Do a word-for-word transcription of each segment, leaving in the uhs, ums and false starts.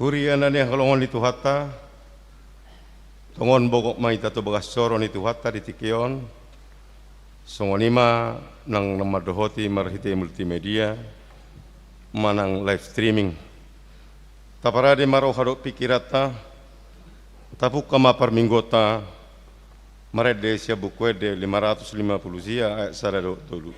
Huria na hinaholongan ni Tuhanta, tongon bogot ma hita tu bagas joro ni Tuhanta di tingki on. Songon i ma nang na mandohoti marhite multimedia manang live streaming. Taparade ma roha dohot pingkiranta, tapungka ma parmingguonta, marende sian Buku Ende lima ratus lima puluh sia ayat sada dohot tolu.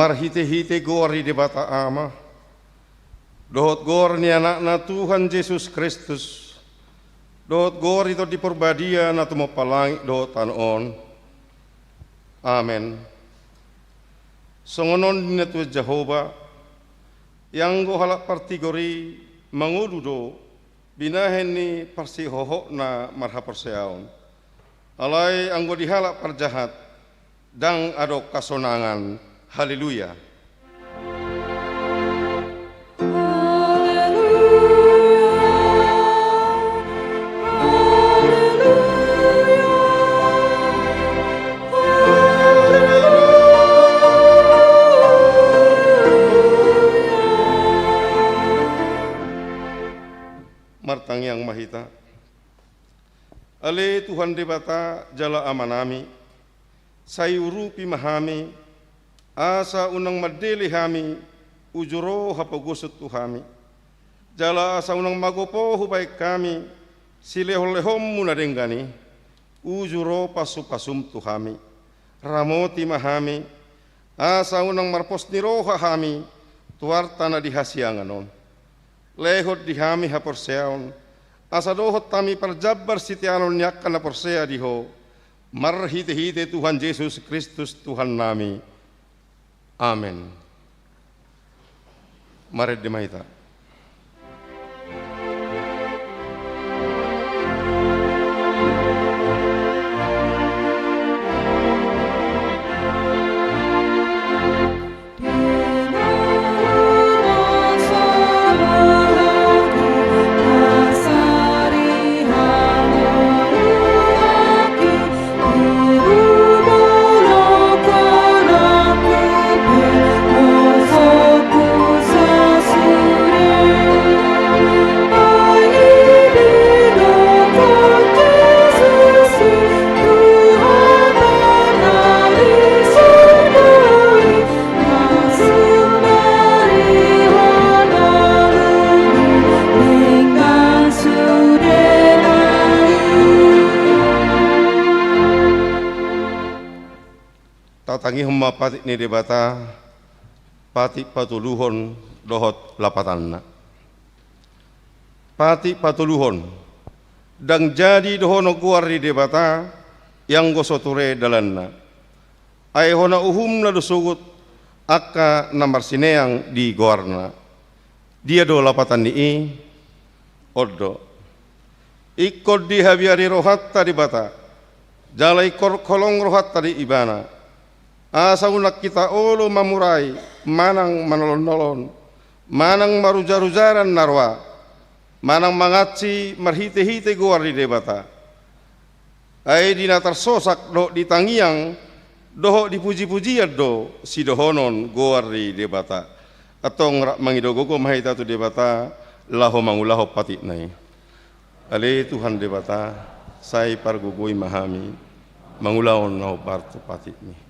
Marhitehite goar ni Debata Ama, dohot goar ni Anakna Tuhan Jesus Kristus, dohot goar ni Tondi Parbadia na tumompa langit dohot tano on. Amen. Songon on ninna Tuhan Jahowa, ianggo halak partigor i mangolu do, binahen ni parsihohotna marhaporseaon. Alai anggo di halak parjahat, ndang adong hasonangan. Haleluya. Martangiang ma hita. Ale Tuhan Debata jala Amanami, sai urupi ma hami, asa unang mandele hami uju ro hapogoson tu hami, jala asa unang magopo hubahen hami silehonlehonmu na denggan i uju ro pasupasum tu hami. Ramoti ma hami, asa unang marpos ni roha hami tu arta na di hasiangan on. Lehon di hami haporseaon, asa dohot hami parjambar siteanon ni angka na porsea di Ho, marhitehite Tuhan Jesus Kristus Tuhannami. Amen. Marende ma hita. Tangihon ma patik ni Debata, patik patoluhon dohot lapatanna. Patik patoluhon, ndang jadi dohonon goar ni Debata, ianggo so ture dalanna. Ai hona uhumna do sogot angka na marsineang di goarna. Dia do lapatan ni i? On do. Ingkon dihabiari rohanta Debata, jala ingkon holong rohanta di Ibana. Asa unang hita olo mamurai, manang manolon-nolon, manang marujar-ujaran na roa, manang mangansi marhite-hite goar ni Debata. Ai di na tarsosak dohot di tangiang dohot di puji-pujian do sidohonon goar ni Debata. Antong rap mangido gogo ma hita tu Debata laho mangulahon patikna i. Ale Tuhan Debata, sai pargogoi ma hami mangulahon na hombar tu patikmi.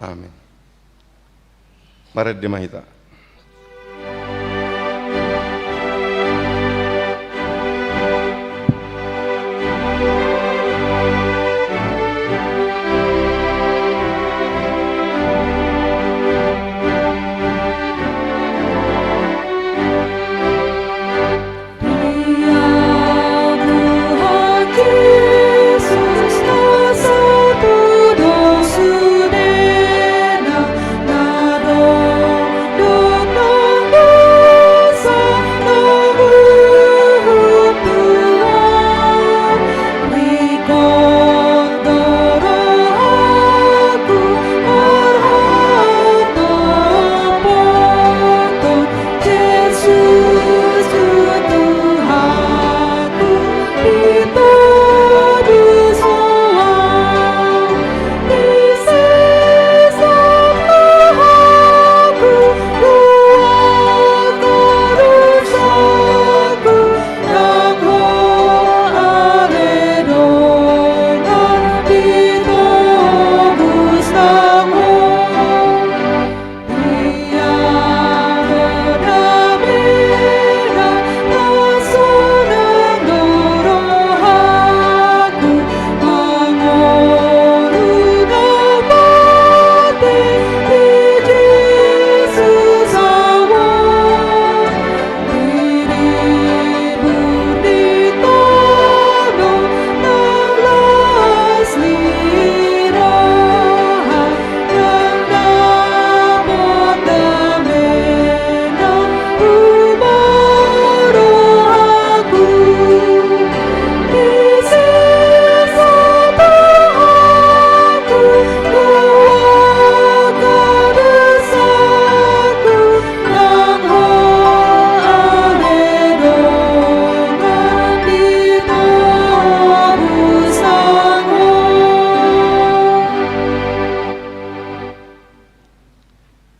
Amen. Marende ma hita.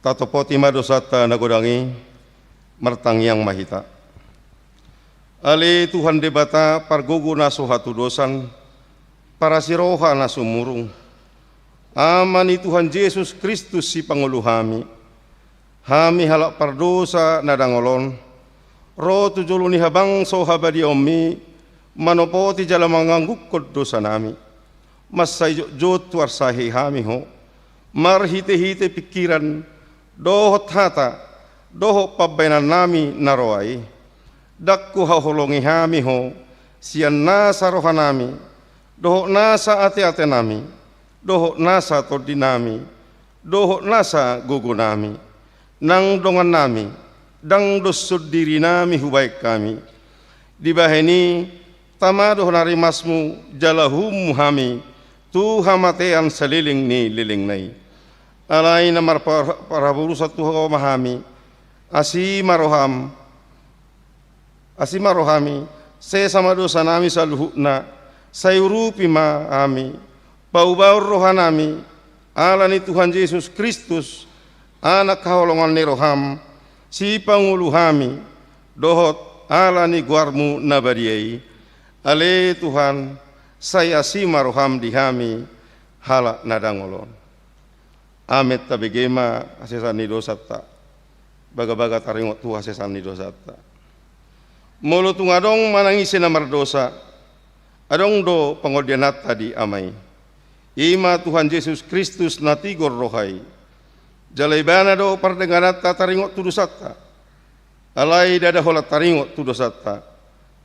Tatopoti ma dosanta na godang i, martangiang ma hita. Ale Tuhan Debata, pargogo na so hatudosan, parasi roha na sumurung, Ama ni Tuhan Jesus Kristus sipangolu hami, hami halak pardosa na dangol on, ro tu jolo ni habangso habadiaonmi, manopoti jala manganggungkon dosanami. Mansai jotjot huarsahi hami Ho, marhitehite pingkiran, dohot hata, dohot pambahenannami na roa i. Ndang huhaholongi hami Ho sian nasa rohanami, dohot nasa ateatenami, dohot nasa tondinami, dohot nasa gogonami, nang dongannami, ndang dos sondirinami hubahen hami. Dibahen i, tama do rimasmu, jala uhummu hami tu hamatean saleleng ni lelengna i. Alai na marpar-, parhaporusan tu Ho ma hami, asi ma roham, asi ma rohami, sesa ma dosanami saluhutna, sai urupi ma hami, paubahon rohanami, ala ni Tuhan Jesus Kristus, Anak haholongan ni roham, sipangolu hami, dohot ala ni goarmu na badia i. Ale Tuhan, sai asi ma roham di hami, halak na dangol on. Amen. Tabege ma hasesaan ni dosanta. Bagabaga taringot tu hasesaan ni dosanta. Molo tung adong manang ise na mardosa, adong do pangondiananta di Ama i. I ma Tuhan Jesus Kristus na tigor roha i. Jala Ibana do pardengananta taringot tu dosanta. Alai ndada holan taringot tu dosanta.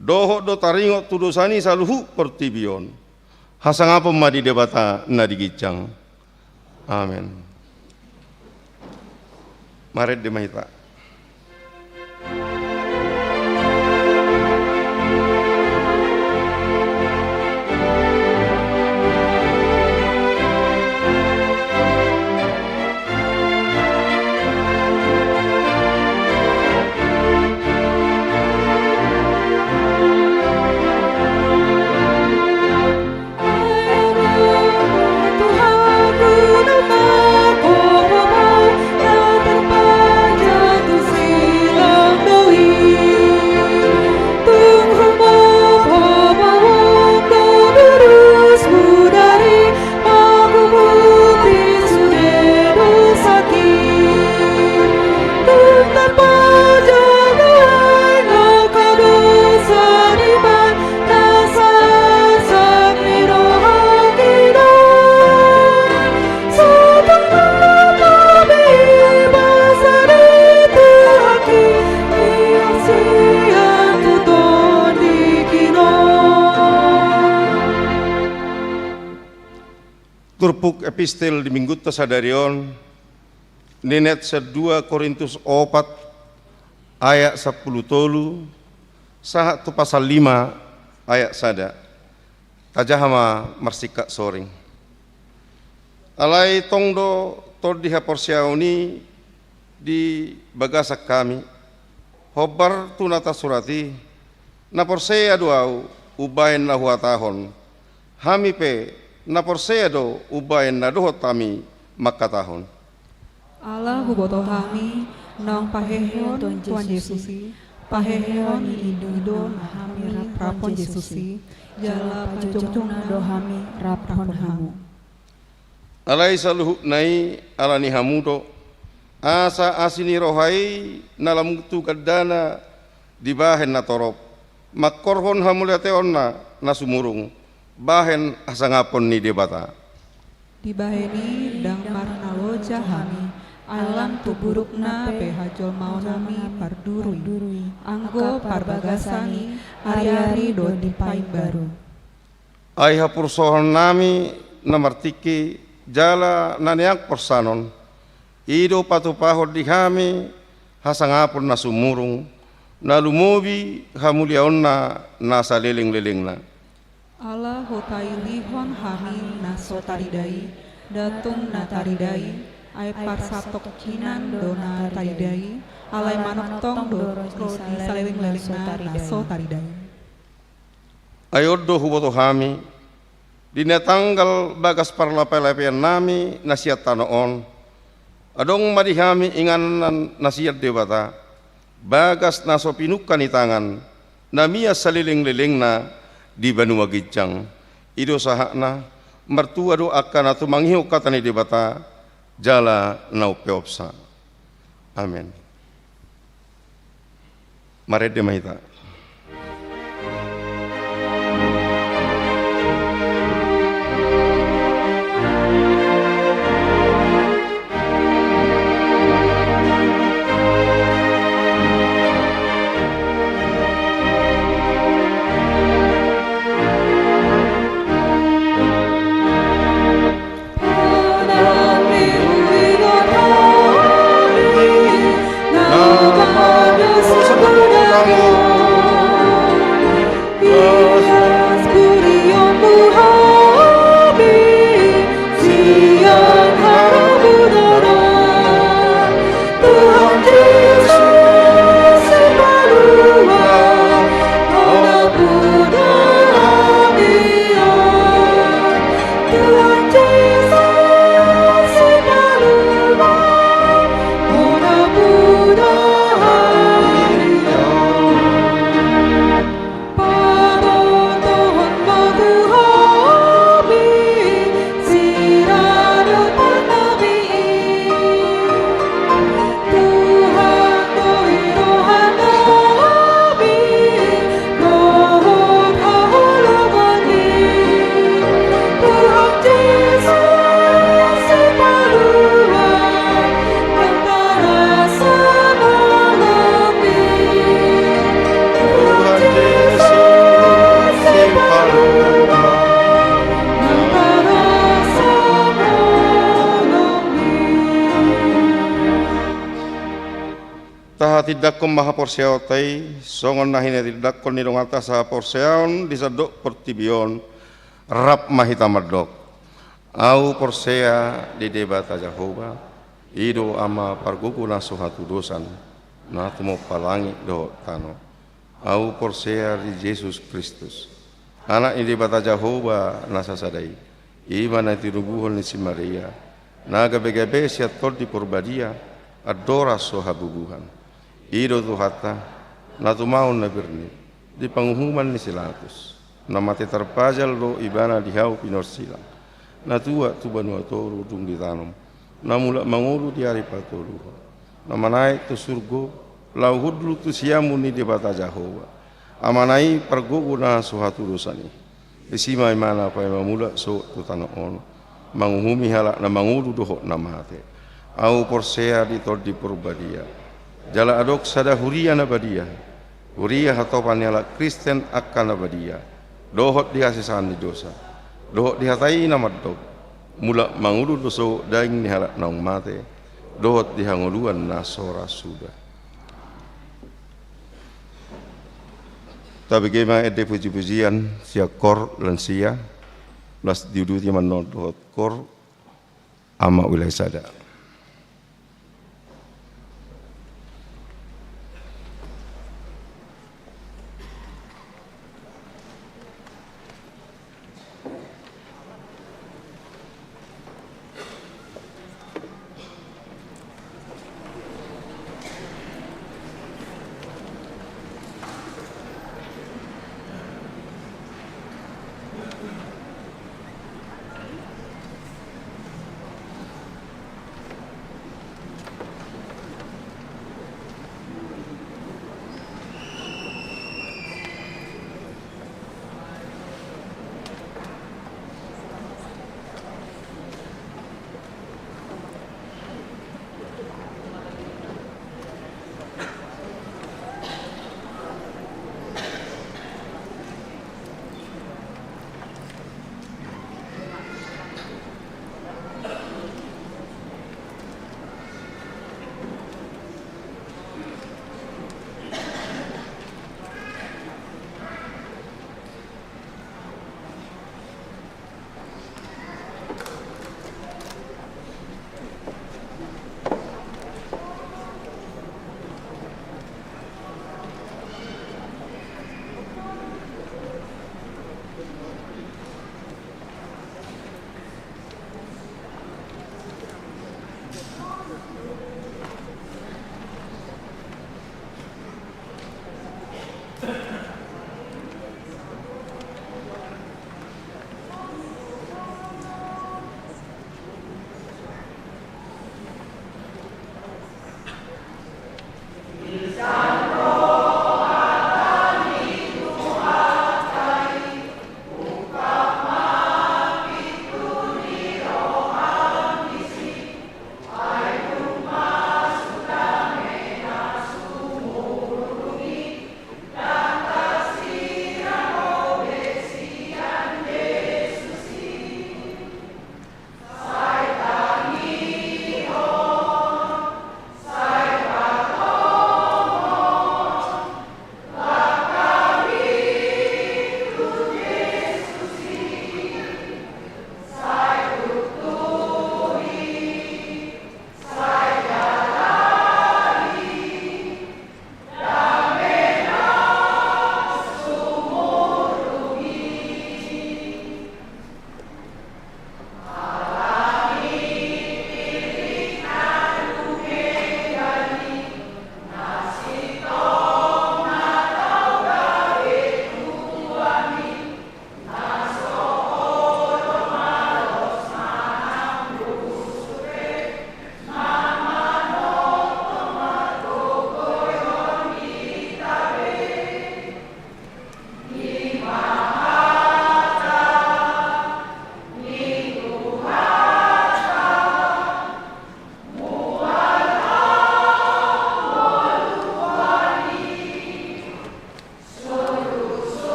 Dohot do taringot tu dosa ni saluhut portibi on. Hasangapon ma di Debata na di ginjang. Amen. Marende ma hita. Turpuk epistel di minggunta sadari on, ninna sian dua Korintus opat ayat sampulu tolu sahat tu pasal lima ayat sada. Tajaha ma marsingkat soring. Alai tong do tondi haporseaon i di bagasan hami, hombar tu na tarsurat i, na porsea do ahu umbahen na huhatahon. Hami pe na porsea do umbahen na dohot hami mangkatahon. Ala huboto hami naung paheheon Tuhan Jesus i, paheheon ni i do na hami raphon Jesus i, jala pajongjongna do hami raphon hamu. Alai saluhutna i ala ni hamu do, asa asi ni roha i na lam tu gandana dibahen na torop, mangkorhon hamuliateonna na sumurung, bahen hasangapon ni Debata. Dibahen i ndang marnaloja hami, ai lam tu burukna pe hajolmaonnami parduru i, anggo parbagasan i ariari do dipaimbaru. Ai haporseaonnami na martingki jala na niangkorsanon, i do patupahon di hami hasangapon na sumurung, na lumobi hamuliaonna na salelenglelengna. Ala hutailihon hami na so tarida i, nda tung na tarida i, ai parsatongkinan do na tarida i, alai manongtong do ro di salelenglelengna na so tarida i. Ai on do huboto hami, di na tanggal bagas parlapelapeannami na sian tano on, adong ma di hami inganan na sian Debata, bagas na so pinungka ni tangan, na mian salelenglelengna di banua ginjang. I do sahatna, martua do angka na tumangihon hata ni Debata, jala na umpeopsa. Amen. Marende ma hita. Tindanghon ma haporseaonta i songon na hinatindanghon ni donganta sahaporseaon di sandok portibi on. Rap ma hita mandok: Ahu porsea di Debata Jahowa, i do Ama pargogo na so hatudosan, na tumompa langit dohot tano. Ahu porsea di Jesus Kristus, Anak ni Debata Jahowa na sasada i, i ma na tinubuhon ni si Maria, na gabe-gabe sian Tondi Porbadia, andorang so habubuhan. I do Tuhanta, na tumaon na birnit di panguhuman ni si Latus, na mate tarpajal do Ibana di hau pinorsilang, na tuat tu banua toru dung ditanom, na mulak mangolu di ari patoluhon, na manaek tu surgo, laho hundul tu siamun ni Debata Jahowa, Amana i pargogo na so hatudosan i. Disi ma Ibana paima mulak sogot tu tano on, manguhumi halak na mangolu dohot na mate. Ahu porsea di Tondi Porbadia. Jala adong sada huria na badia, huria hatopan ni halak Kristen angka na badia, dohot di hasesaan ni dosa, dohot di hata i na mandok: Mulak mangolu do sogot daging ni halak naung mate, dohot di hangoluan na so ra suda. Tabege ma ende pujipujian sian kor lansia, las diuduti ma annon dohot kor Ama Wilayasada.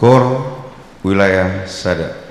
Kor, wilayah sada.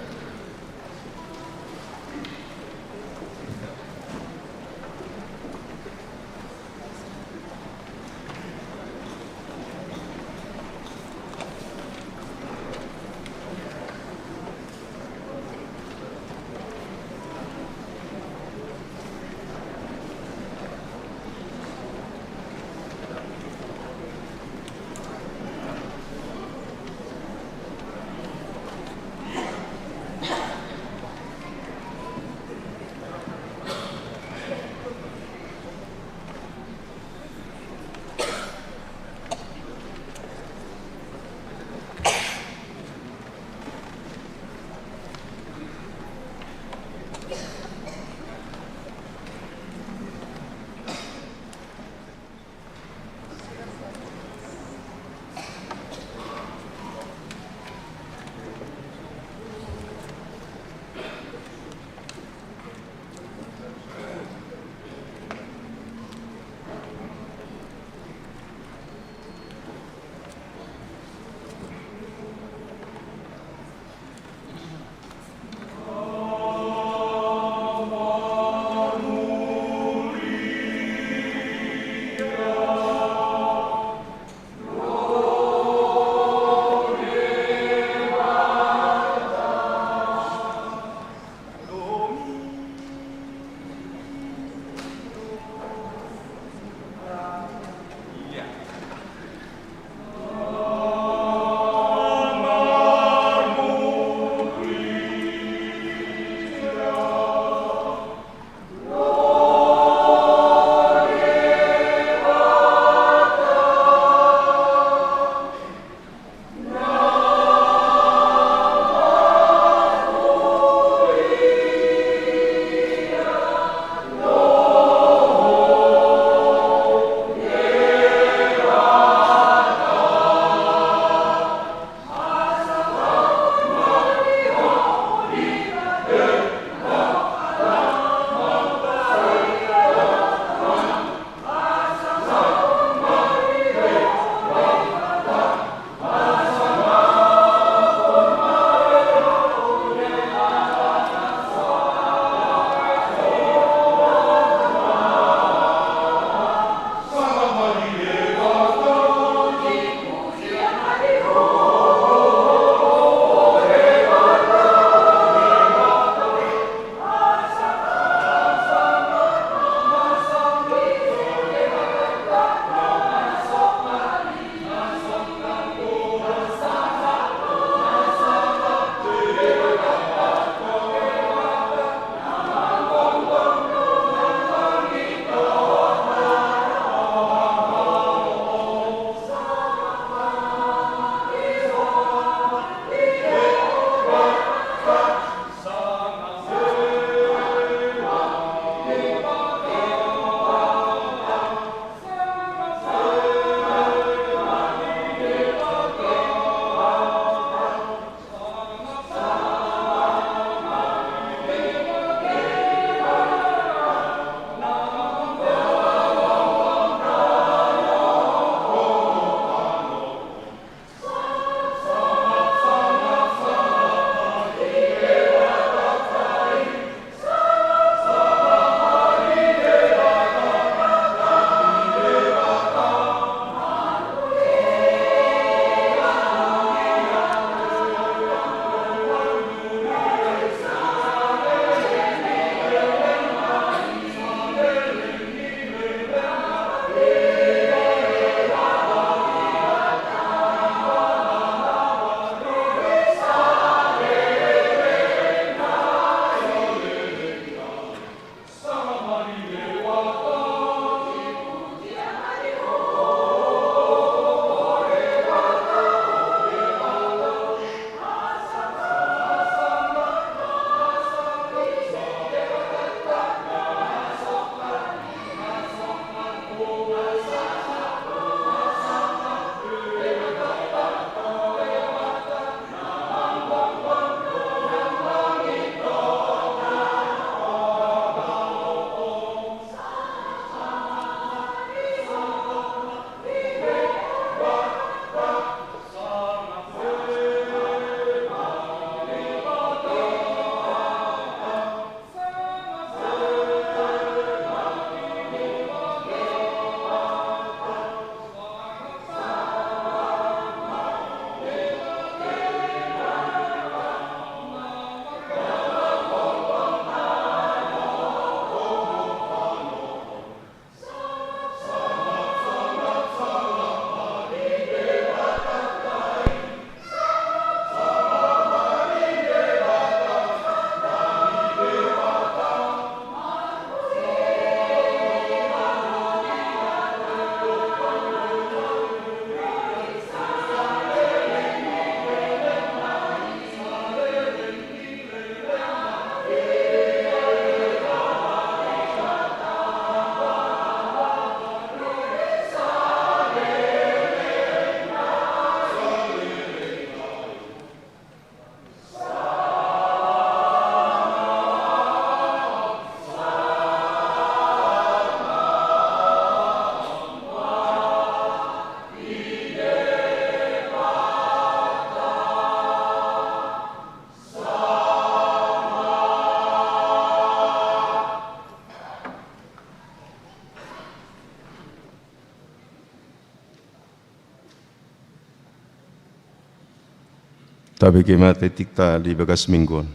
Tabege ma tingtingta di bagas minggu on.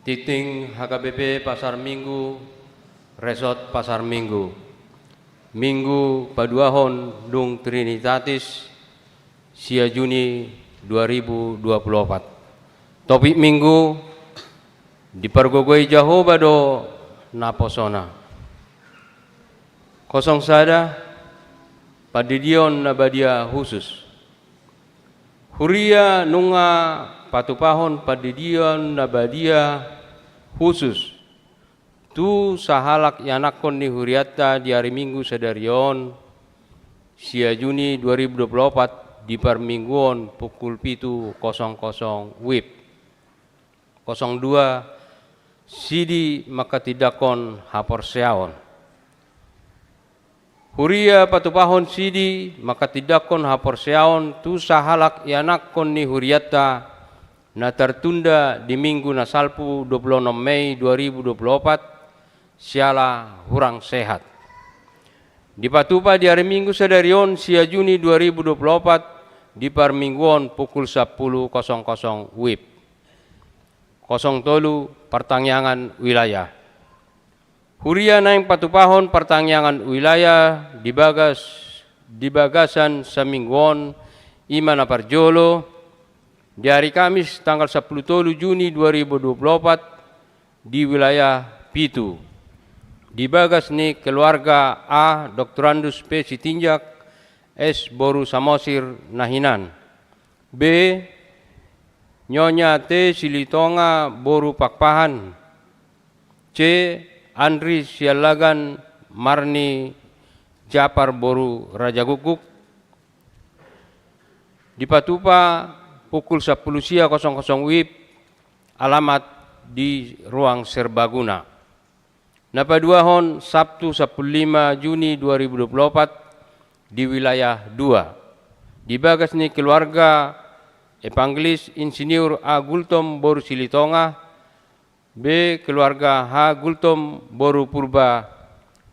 Tingting H K B P Pasar Minggu, Resort Pasar Minggu. Minggu paduahon dung Trinitatis, sia Juni dua ribu dua puluh opat. Topik minggu: Dipargogoi Jahowa do naposona. Kosong sada, Pandidion na badia husus. Huria nunga patupahon pandidion na badia husus tu sahalak ianakhon ni hurianta di ari Minggu sadari on, sia Juni dua ribu dua puluh opat, di parmingguon pukul pitu kosong kosong WIB. Kosong dua, Sidi manghatindanghon haporseaon. Huria patupahon sidi manghatindanghon haporseaon tu sahalak ianakhon ni hurianta na tartunda di minggu na salpu dua puluh onom Mei dua ribu dua puluh opat, siala hurang sehat. Dipatupa di ari Minggu sadari on, sia Juni dua ribu dua puluh opat, di parmingguon pukul sampulu kosong kosong WIB. Kosong tolu, partangiangan wilayah. Huria naeng patupahon partangiangan wilayah di bagas, di bagasan saminggu on, i ma na parjolo, di ari Kamis tanggal sampulu tolu Juni dua ribu dua puluh opat, di wilayah pitu, di bagas ni keluarga: A, Doktorandus P Sitinjak, S, boru Samosir na hinan; B, Nyonya T Silitonga, boru Pakpahan; C, Andri Siallagan, Marni Japar, boru Rajagukguk. Dipatupa pukul sampulu sia kosong kosong WIB, alamat di Ruang Serbaguna. Na paduahon, Sabtu sampulu lima Juni dua ribu dua puluh opat, di wilayah dua, di bagas ni keluarga Evangelis Insinyur A Gultom, boru Silitonga; B, keluarga H Gultom, boru Purba,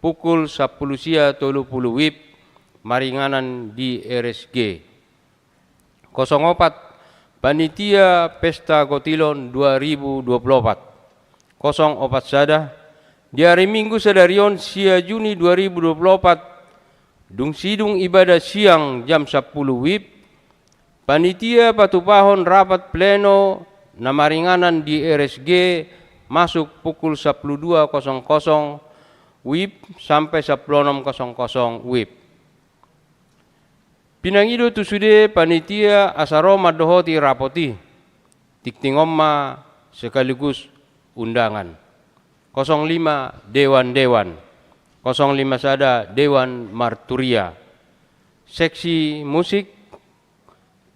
pukul sampulu sia tolu pulu WIB, maringanan di R S G. Kosong opat, panitia Pesta Gotilon dua ribu dua puluh opat. Kosong opat sada, di ari Minggu sadari on, sia Juni dua ribu dua puluh opat, dung sidung ibadah siang jam sampulu WIB, panitia patupahon rapat pleno na maringanan di R S G, masuk pukul sampulu dua kosong kosong WIB sampe sampulu onom kosong kosong WIB. Pinangido tu sude panitia asa ro mandohoti rapot i. Tingting on ma sekaligus undangan. Kosong lima, dewan-dewan. Kosong lima sada, dewan marturia. Seksi musik,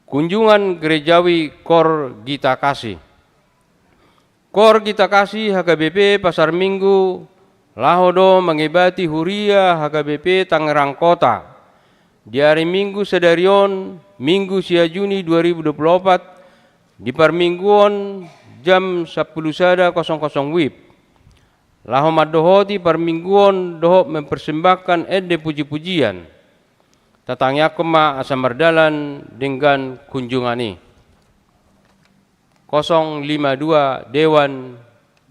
Kunjungan Gerejawi Kor Gita Kasih. Kor Gita Kasih H K B P Pasar Minggu laho do mangebati huria H K B P Tangerang Kota di ari Minggu sadari on, Minggu sia Juni dua ribu dua puluh opat, di parmingguon jam sampulu sada kosong kosong WIB, laho mandohoti parmingguon dohot mempersembahkan ende puji-pujian. Tatangiangkon ma asa mardalan denggan kunjungan i. Kosong lima dua, Dewan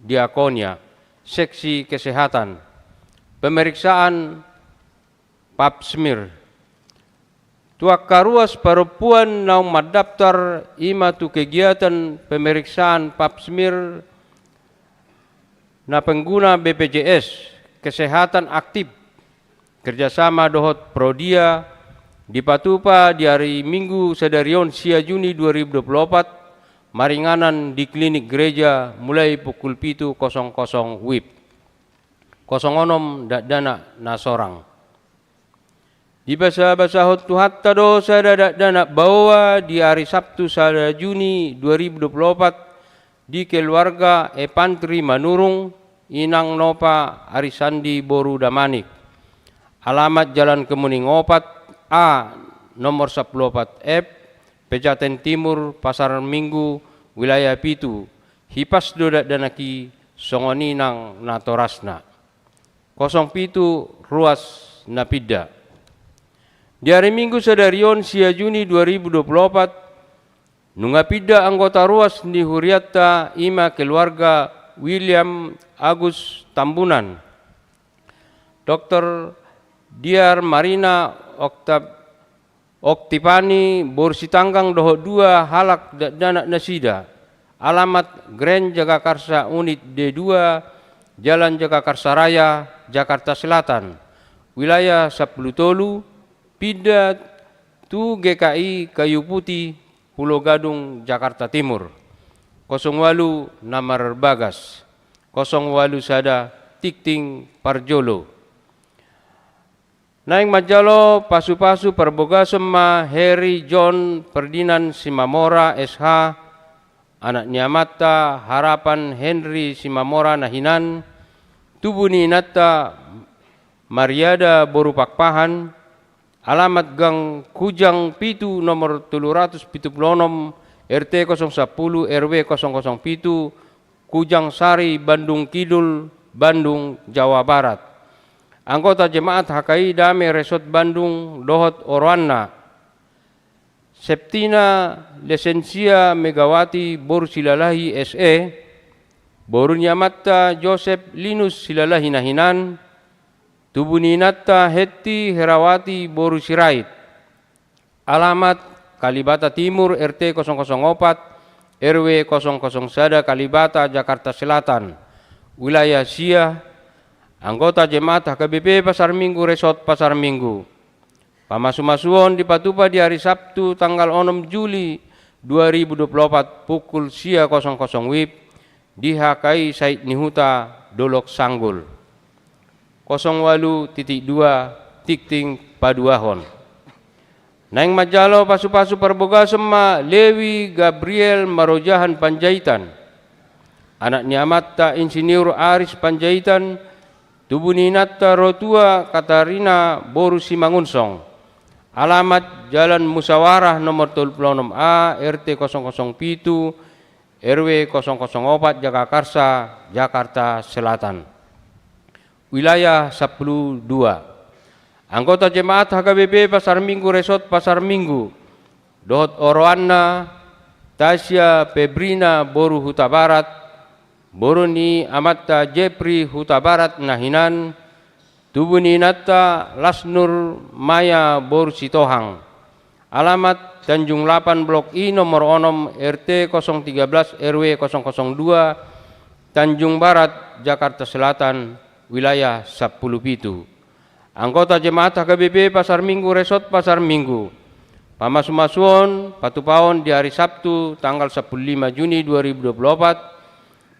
Diakonia, Seksi Kesehatan. Pemeriksaan Pap smear. Tu angka ruas parompuan naung mandaftar, i ma tu kegiatan pemeriksaan Pap smear na pengguna B P J S Kesehatan Aktif, kerjasama dohot Prodia, dipatupa di ari Minggu sadari on, sia Juni dua ribu dua puluh opat, maringanan di Klinik Gereja, mulai pukul pitu kosong kosong WIB. Kosong onom, dakdanak na sorang. Dibasabasahon Tuhanta do sada dakdanak baoa di ari Sabtu sada Juni dua ribu dua puluh opat, di keluarga Epantri Manurung, inang nopa Arisandi boru Damanik. Alamat Jalan Kemuning opat A, nomor sampulu opat F, Pejaten Timur, Pasar Minggu, Wilayah pitu, hipas do dakdanak i songon i nang natorasna. Kosong pitu ruas na pinda. Di ari Minggu sadari on sia Juni dua ribu dua puluh opat, nunga pinda anggota ruas ni hurianta, i ma keluarga William Agus Tambunan, Doktor Diar Marina Oktab-, Oktipani boru Sitanggang dohot dua halak dakdanak nasida. Alamat Grand Jagakarsa, unit D dua, Jalan Jagakarsa Raya, Jakarta Selatan. Wilayah sampulu tolu, pinda tu G K I Kayu Putih, Pulo Gadung, Jakarta Timur. Kosong ualu na marbagas. Kosong ualu sada, tingting parjolo. Naeng manjalo pasupasu parbogason ma Heri John Ferdinand Simamora, S H, anak ni amanta Harapan Henry Simamora na hinan, tubu ni inanta Mariada boru Pakpahan, alamat Gang Kujang pitu, nomor tolu ratus pitu pulu onom, R T kosong sampulu, R W kosong kosong pitu, Kujang Sari, Bandung Kidul, Bandung, Jawa Barat. Anggota jemaat H K I Dame Resort Bandung dohot oroanna, Septina Lesensia Megawati boru Silalahi, S E, boru ni amanta Josep Linus Silalahi na hinan, tubu ni inanta Henti Herawati boru Sirait. Alamat Kalibata Timur, R T kosong kosong opat, R W kosong kosong sada, Kalibata, Jakarta Selatan. Wilayah sia, anggota jemaat H K B P Pasar Minggu, Resort Pasar Minggu. Pamasumasuon dipatupa di ari Sabtu tanggal onom Juli dua ribu dua puluh opat, pukul sia kosong kosong WIB, di H K I Sait ni Huta, Dolok Sanggul. Kosong ualu titik dua, tingting paduahon. Naeng manjalo pasupasu parbogason ma Lewi Gabriel Marojahan Panjaitan, anak ni amanta Insinyur Aris Panjaitan, tubu ni inanta Rotua Katarina boru Simangunsong. Alamat Jalan Musawarah nomor tolu pulu onom A, R T kosong kosong pitu, R W kosong kosong opat, Jagakarsa, Jakarta Selatan. Wilayah sampulu dua. Anggota jemaat H K B P Pasar Minggu, Resort Pasar Minggu, dohot oroanna, Tasya Febrina boru Hutabarat, boru ni amanta Jepri Hutabarat na hinan, tubu ni inanta Lasnur Maya boru Sitohang. Alamat Tanjung Lapan Blok I nomor onom, R T kosong tiga belas, R W kosong kosong dua, Tanjung Barat, Jakarta Selatan, wilayah sampulu pitu. Anggota jemaat H K B P Pasar Minggu, Resort Pasar Minggu. Pamasumasuon patupaon di ari Sabtu tanggal sampulu lima Juni dua ribu dua puluh opat,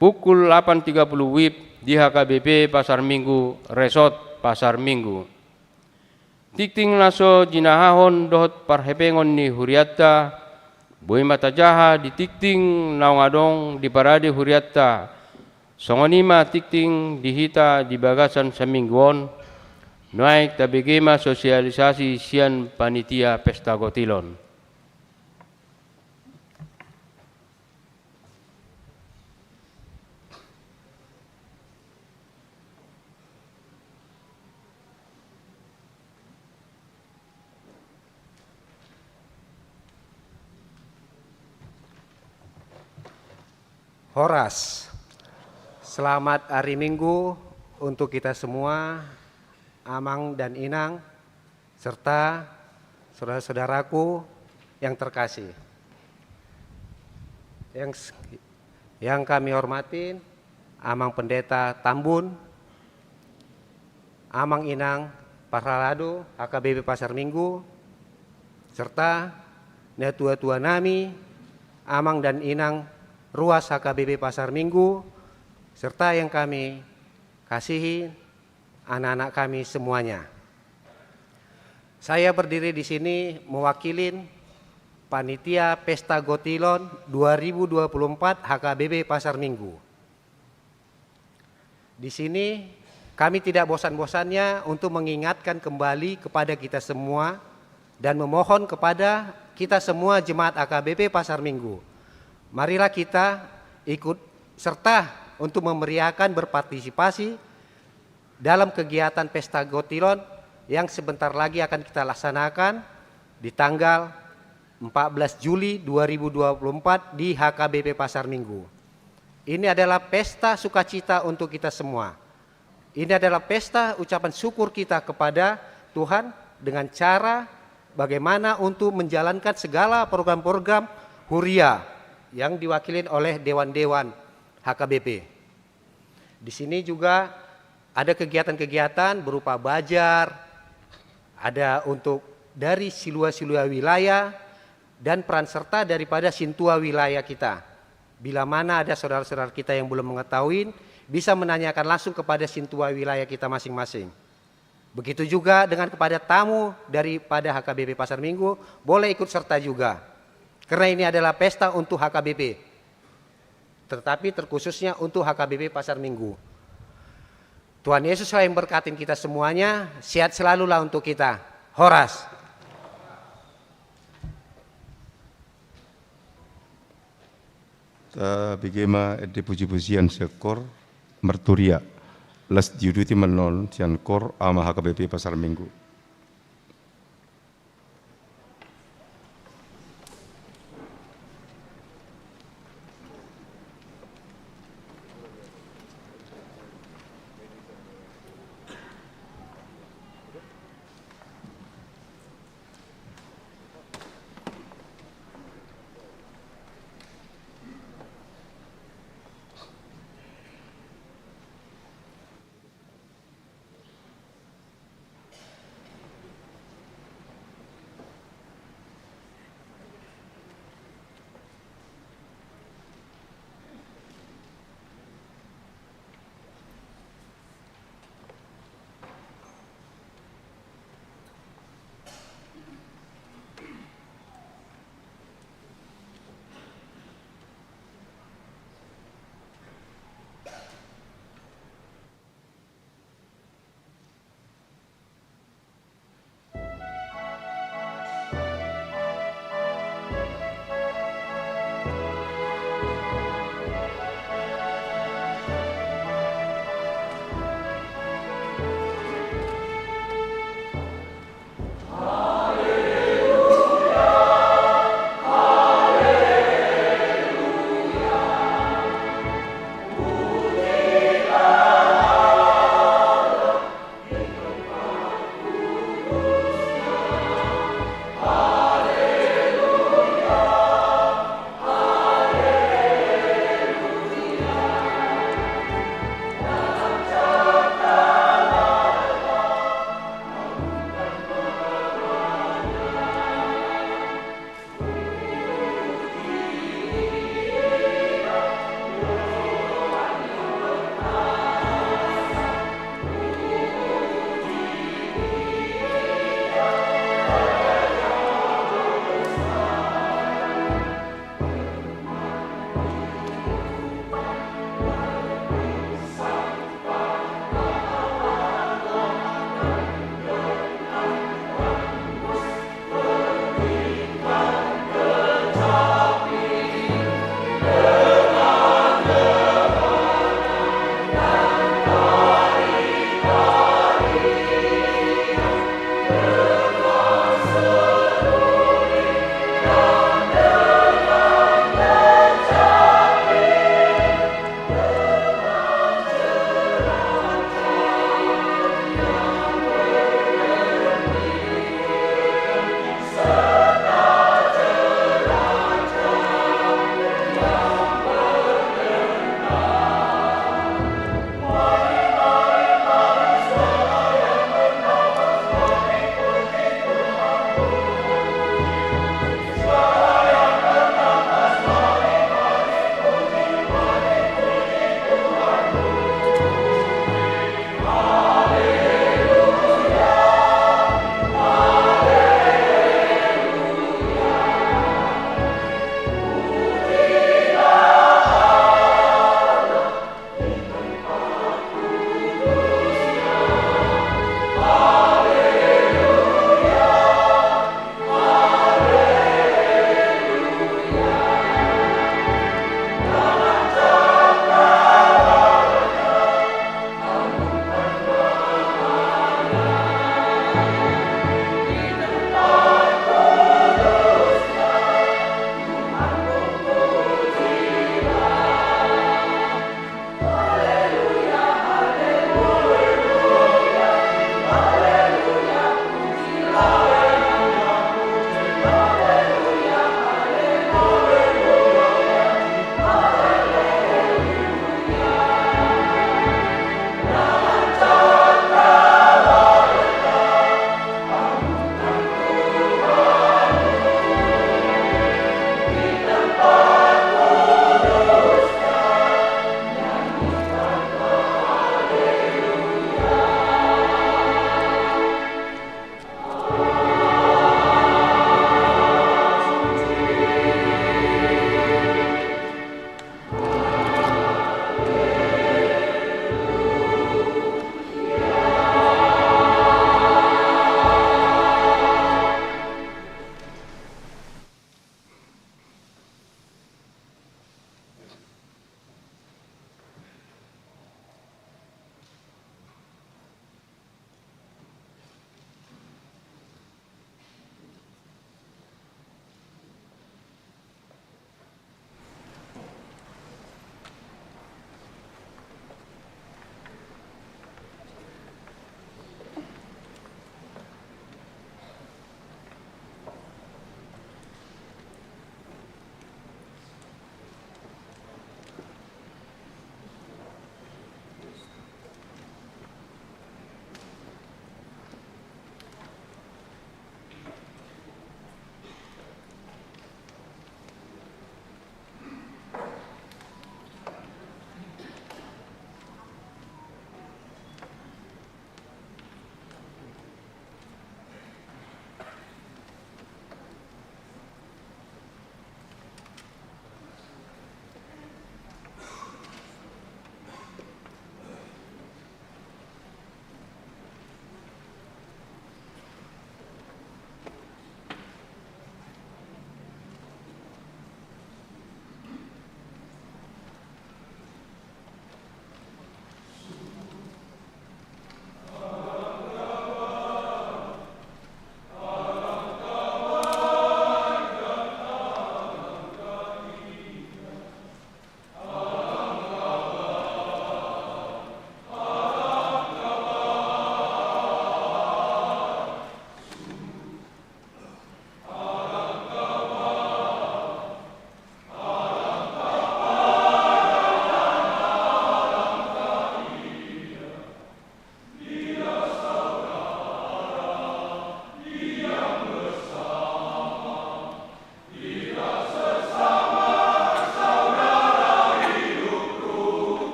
pukul lapan tiga puluh WIB, di H K B P Pasar Minggu, Resort Pasar Minggu. Tingting na so jinahahon dohot parhepengon ni hurianta, boi ma tajaha di tingting naung adong di parade hurianta. Songon i ma tingting di hita di bagasan saminggu on. Nuaeng tabege ma sosialisasi sian panitia pesta gotil on. Horas. Selamat hari Minggu untuk kita semua, Amang dan Inang, serta saudara-saudaraku yang terkasih. Yang s-, yang kami hormatin, Amang Pendeta Tambun, Amang Inang Parhalado H K B P Pasar Minggu, serta natua-tua nami, Amang dan Inang Ruas H K B P Pasar Minggu, serta yang kami kasihi, anak-anak kami semuanya. Saya berdiri di sini mewakilin Panitia Pesta Gotilon dua ribu dua puluh empat H K B P Pasar Minggu. Di sini kami tidak bosan-bosannya untuk mengingatkan kembali kepada kita semua dan memohon kepada kita semua jemaat H K B P Pasar Minggu. Marilah kita ikut serta untuk memeriahkan, berpartisipasi dalam kegiatan Pesta Gotilon yang sebentar lagi akan kita laksanakan di tanggal empat belas Juli dua ribu dua puluh empat di H K B P Pasar Minggu. Ini adalah pesta sukacita untuk kita semua. Ini adalah pesta ucapan syukur kita kepada Tuhan dengan cara bagaimana untuk menjalankan segala program-program huria yang diwakili oleh dewan-dewan H K B P. Di sini juga ada kegiatan-kegiatan berupa bazar, ada untuk dari silua-silua wilayah, dan peran serta daripada sintua wilayah kita. Bila mana ada saudara-saudara kita yang belum mengetahui, bisa menanyakan langsung kepada sintua wilayah kita masing-masing. Begitu juga dengan kepada tamu daripada H K B P Pasar Minggu, boleh ikut serta juga. Karena ini adalah pesta untuk H K B P, tetapi terkhususnya untuk H K B P Pasar Minggu. Tuhan Yesus yang berkatin kita semuanya, sehat selalulah untuk kita. Horas. Tabege ma ende puji-pujian sian kor marturia. Laos diuduti ma annon sian kor Ama H K B P Pasar Minggu.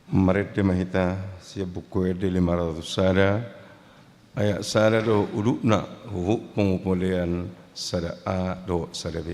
Marende ma hita sian Buku Ende lima ratus sada, ayat sada dohot udutna, huhut pungu polean sada A dohot sada B.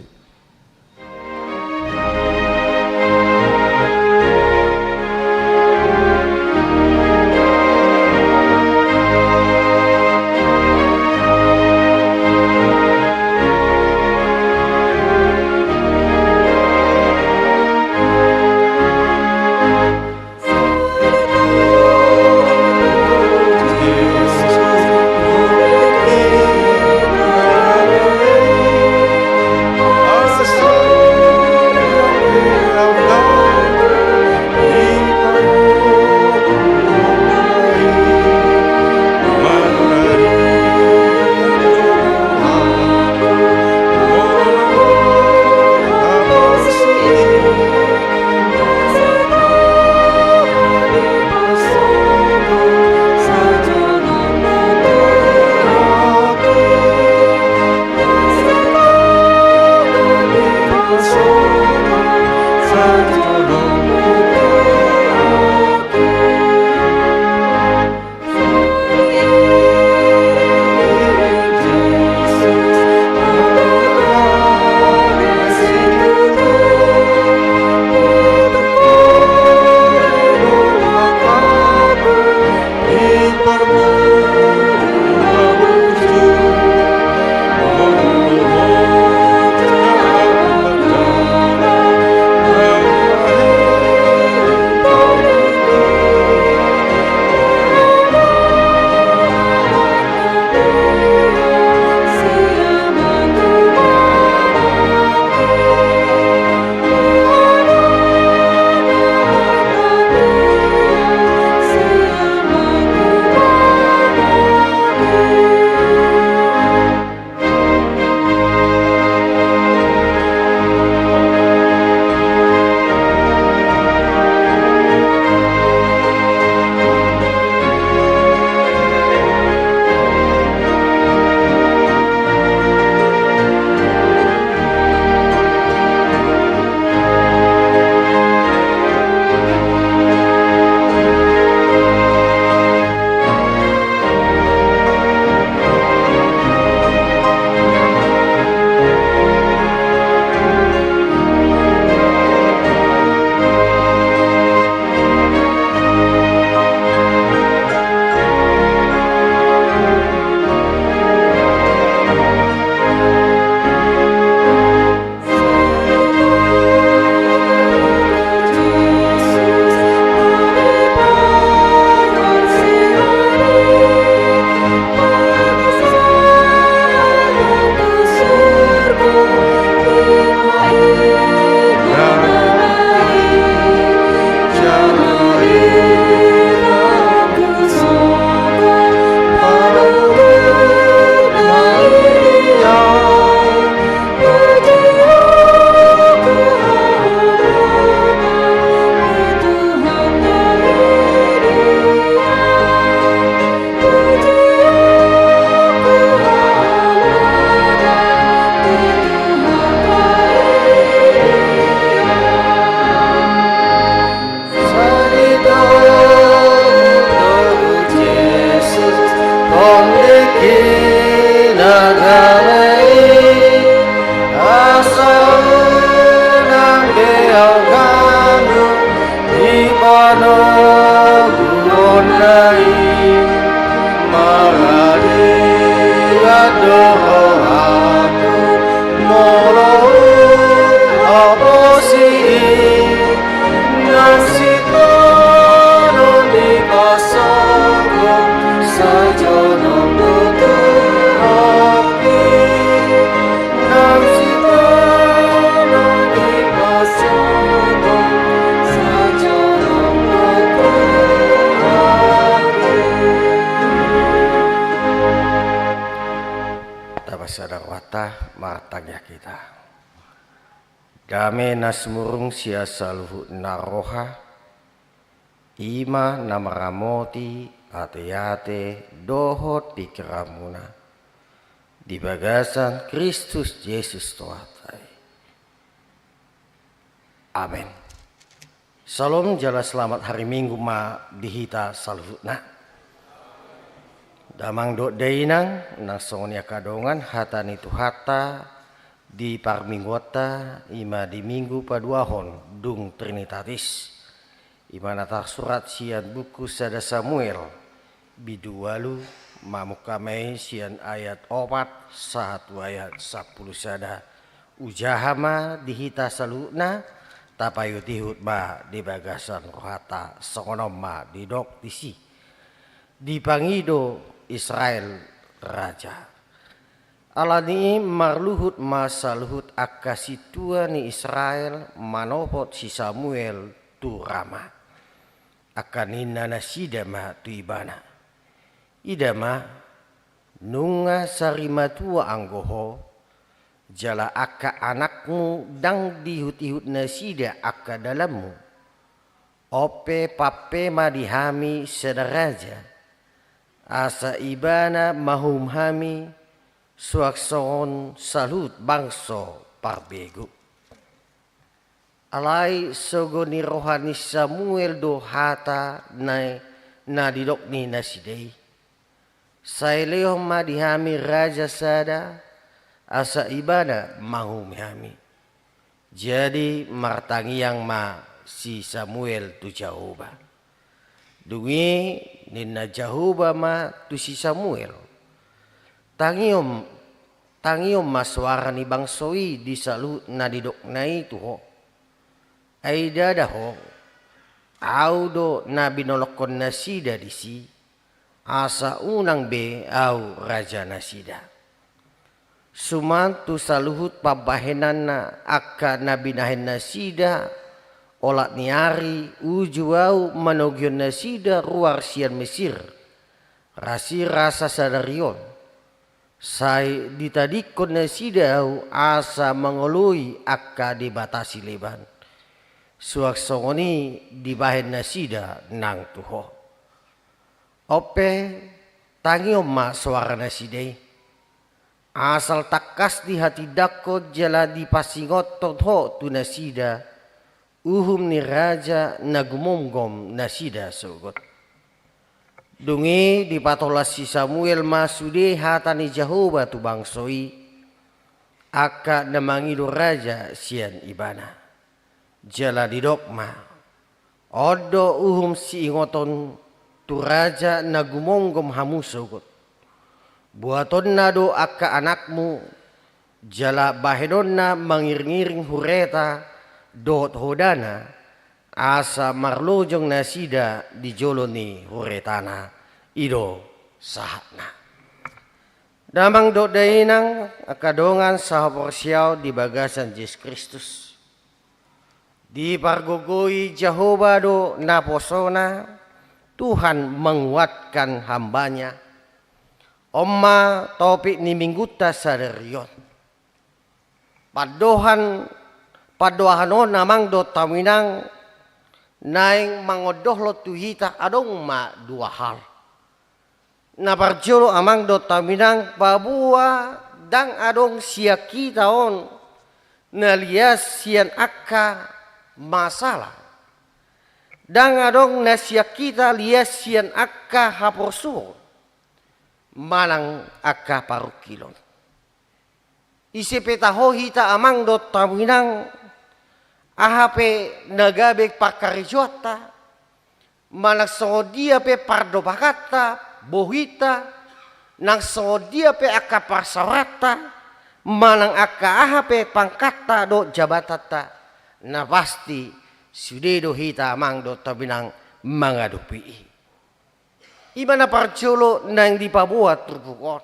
Tapasada rohanta, martangiang hita. Dame na sumurung sian saluhut na roha, i ma na maramoti ateate dohot pingkiranmuna di bagasan Kristus Jesus Tuhanta i. Amen. Salom, jala selamat hari Minggu ma di hita saluhutna. Damang dohot dainang, nang songon i angka dongan, hata ni Tuhanta di parmingguonta, i ma di Minggu paduahon dung Trinitatis. I ma na tarsurat sian buku sada Samuel, bindu ualu, mamungka ma i sian ayat opat sahat tu ayat sampulu sada. Ujaha ma di hita saluhutna, tapaihutihut ma di bagasan rohanta, songon on ma didok disi. Dipangido Israel raja. Ala ni i marluhut ma saluhut angka sintua ni Israel manopot si Samuel tu Rama. Angka ninna nasida ma tu ibana: Ida ma, nunga sarimatua anggo ho, jala angka anakmu ndang diihutihut nasida angka dalanmu. On pe pampe ma di hami sada raja, asa ibana mauhum hami, suang songon saluhut bangso parbegu. Alai sogo ni roha ni Samuel do hata na, na didok ni nasida i. Sai lehon ma di hami raja sada, asa ibana manguhumi hami. Jadi martangiang ma si Samuel tu Jahowa. Dung i ninna Jahowa ma tu si Samuel: Tangihon, tangihon ma soara ni bangso i di saluhut na nidokna i tu ho. Ai ndada ho, ahu do na binolongkon nasida disi, asa unang be ahu raja nasida. Suman tu saluhut pambahenanna angka na binahen nasida olat ni ari uju ahu manogihon nasida ruar sian Mesir, rasirasa sadari on. Sai ditadingkon nasida ahu asa mangoloi angka debata sileban, suang songon i dibahen nasida nang tu ho. On pe, tangihon ma soara nasida i. Asal tangkas dihatindangkon jala dipasingothon ho tu nasida uhum ni raja na gumomgom nasida sogot. Dung i dipatolhas si Samuel ma sude hata ni Jahowa tu bangso i, angka na mangido raja sian ibana. Jala didok ma: On do uhum siingoton tu raja na gumomgom hamu sogot. Buatonna do angka anakmu, jala bahenonna mangiringiring hureta dohot hodana, asa marlojong nasida di jolo ni huretana. I do sahatna. Damang dohot dainang, angka dongan sahaporseaon di bagasan Jesus Kristus. Dipargogoi Jahowa do naposona, Tuhan menguatkan hamba-Nya. On ma topik ni Minggunta sadari on. Pandohan, pandohan on, amang dohot hamu inang, naeng mangondohlhon tu hita adong ma dua hal. Na parjolo, amang dohot hamu inang, paboa ndang adong sian hita on na lias sian angka masalah. Ndang adong na sian hita lias sian angka haporsuhon manang angka parungkilon. Ise pe taho hita, amang dohot hamu inang, aha pe na gabe parkarejoanta, manang songon dia pe pardopakanta, bohinta, nang songon dia pe angka parsaoranta, manang angka aha pe pangkatta dohot jabatanta, na pasti sude do hita, amang dohot hamu inang, mangadopi i. I ma na parjolo naeng dipaboa turpuk on.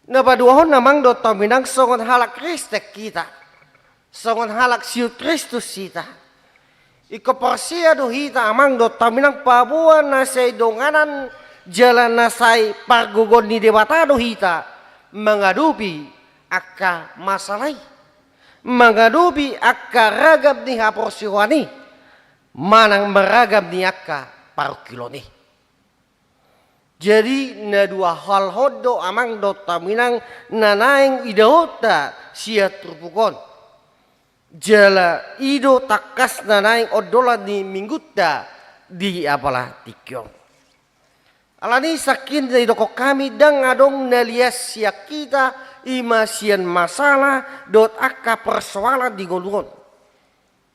Na paduahon, amang dohot hamu inang, songon halak Kristen hita, songon halak siut Kristus hita, ingkon porsea do hita, amang dohot hamu inang, paboa na sai donganan jala na sai pargogoi ni Debata do hita mangadopi angka masalah i, mangadopi angka ragam ni haporseaon i, manang maragam ni angka parungkilon i. Jadi, na dua hal on do, amang dohot hamu inang, na naeng idaonta sian turpuk on. Jala i do tangkasna naeng ondolan ni minggunta di apala tingki on. Alani sangkin na didokkon hami, ndang adong na lias sian hita, i ma sian masalah dohot angka persoalan di ngolu on.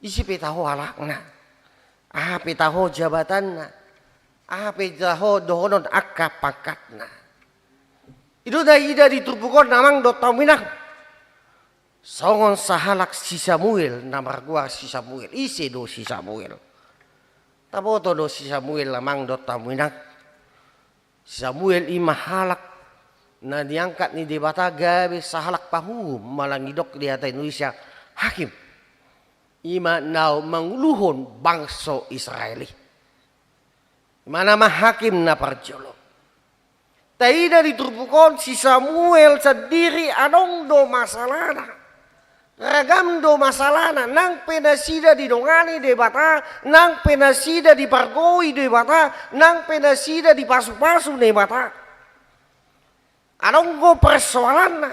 Ise pe taho halakna, aha pe taho jabatanna, aha pe taho dohonon angka pangkatna. I do na taida di turpuk on amang dohot hamu inang. Songon sahalak si Samuel, na margoar si Samuel. Ise do si Samuel? Taboto do si Samuel amang dohot hamu inang. Si Samuel i ma halak na niangkat ni Debata gabe sahalak panghuhum, manang didok di hata Indonesia hakim. I ma na manguluhon bangso Israel i. I ma nama hakim na parjolo. Taida di turpuk on si Samuel sandiri adong do masalahna. Ragam do masalahna, nang pe nasida didongani Debata, nang pe nasida dipargogoi Debata, nang pe nasida dipasupasu Debata. Adong do persoalanna.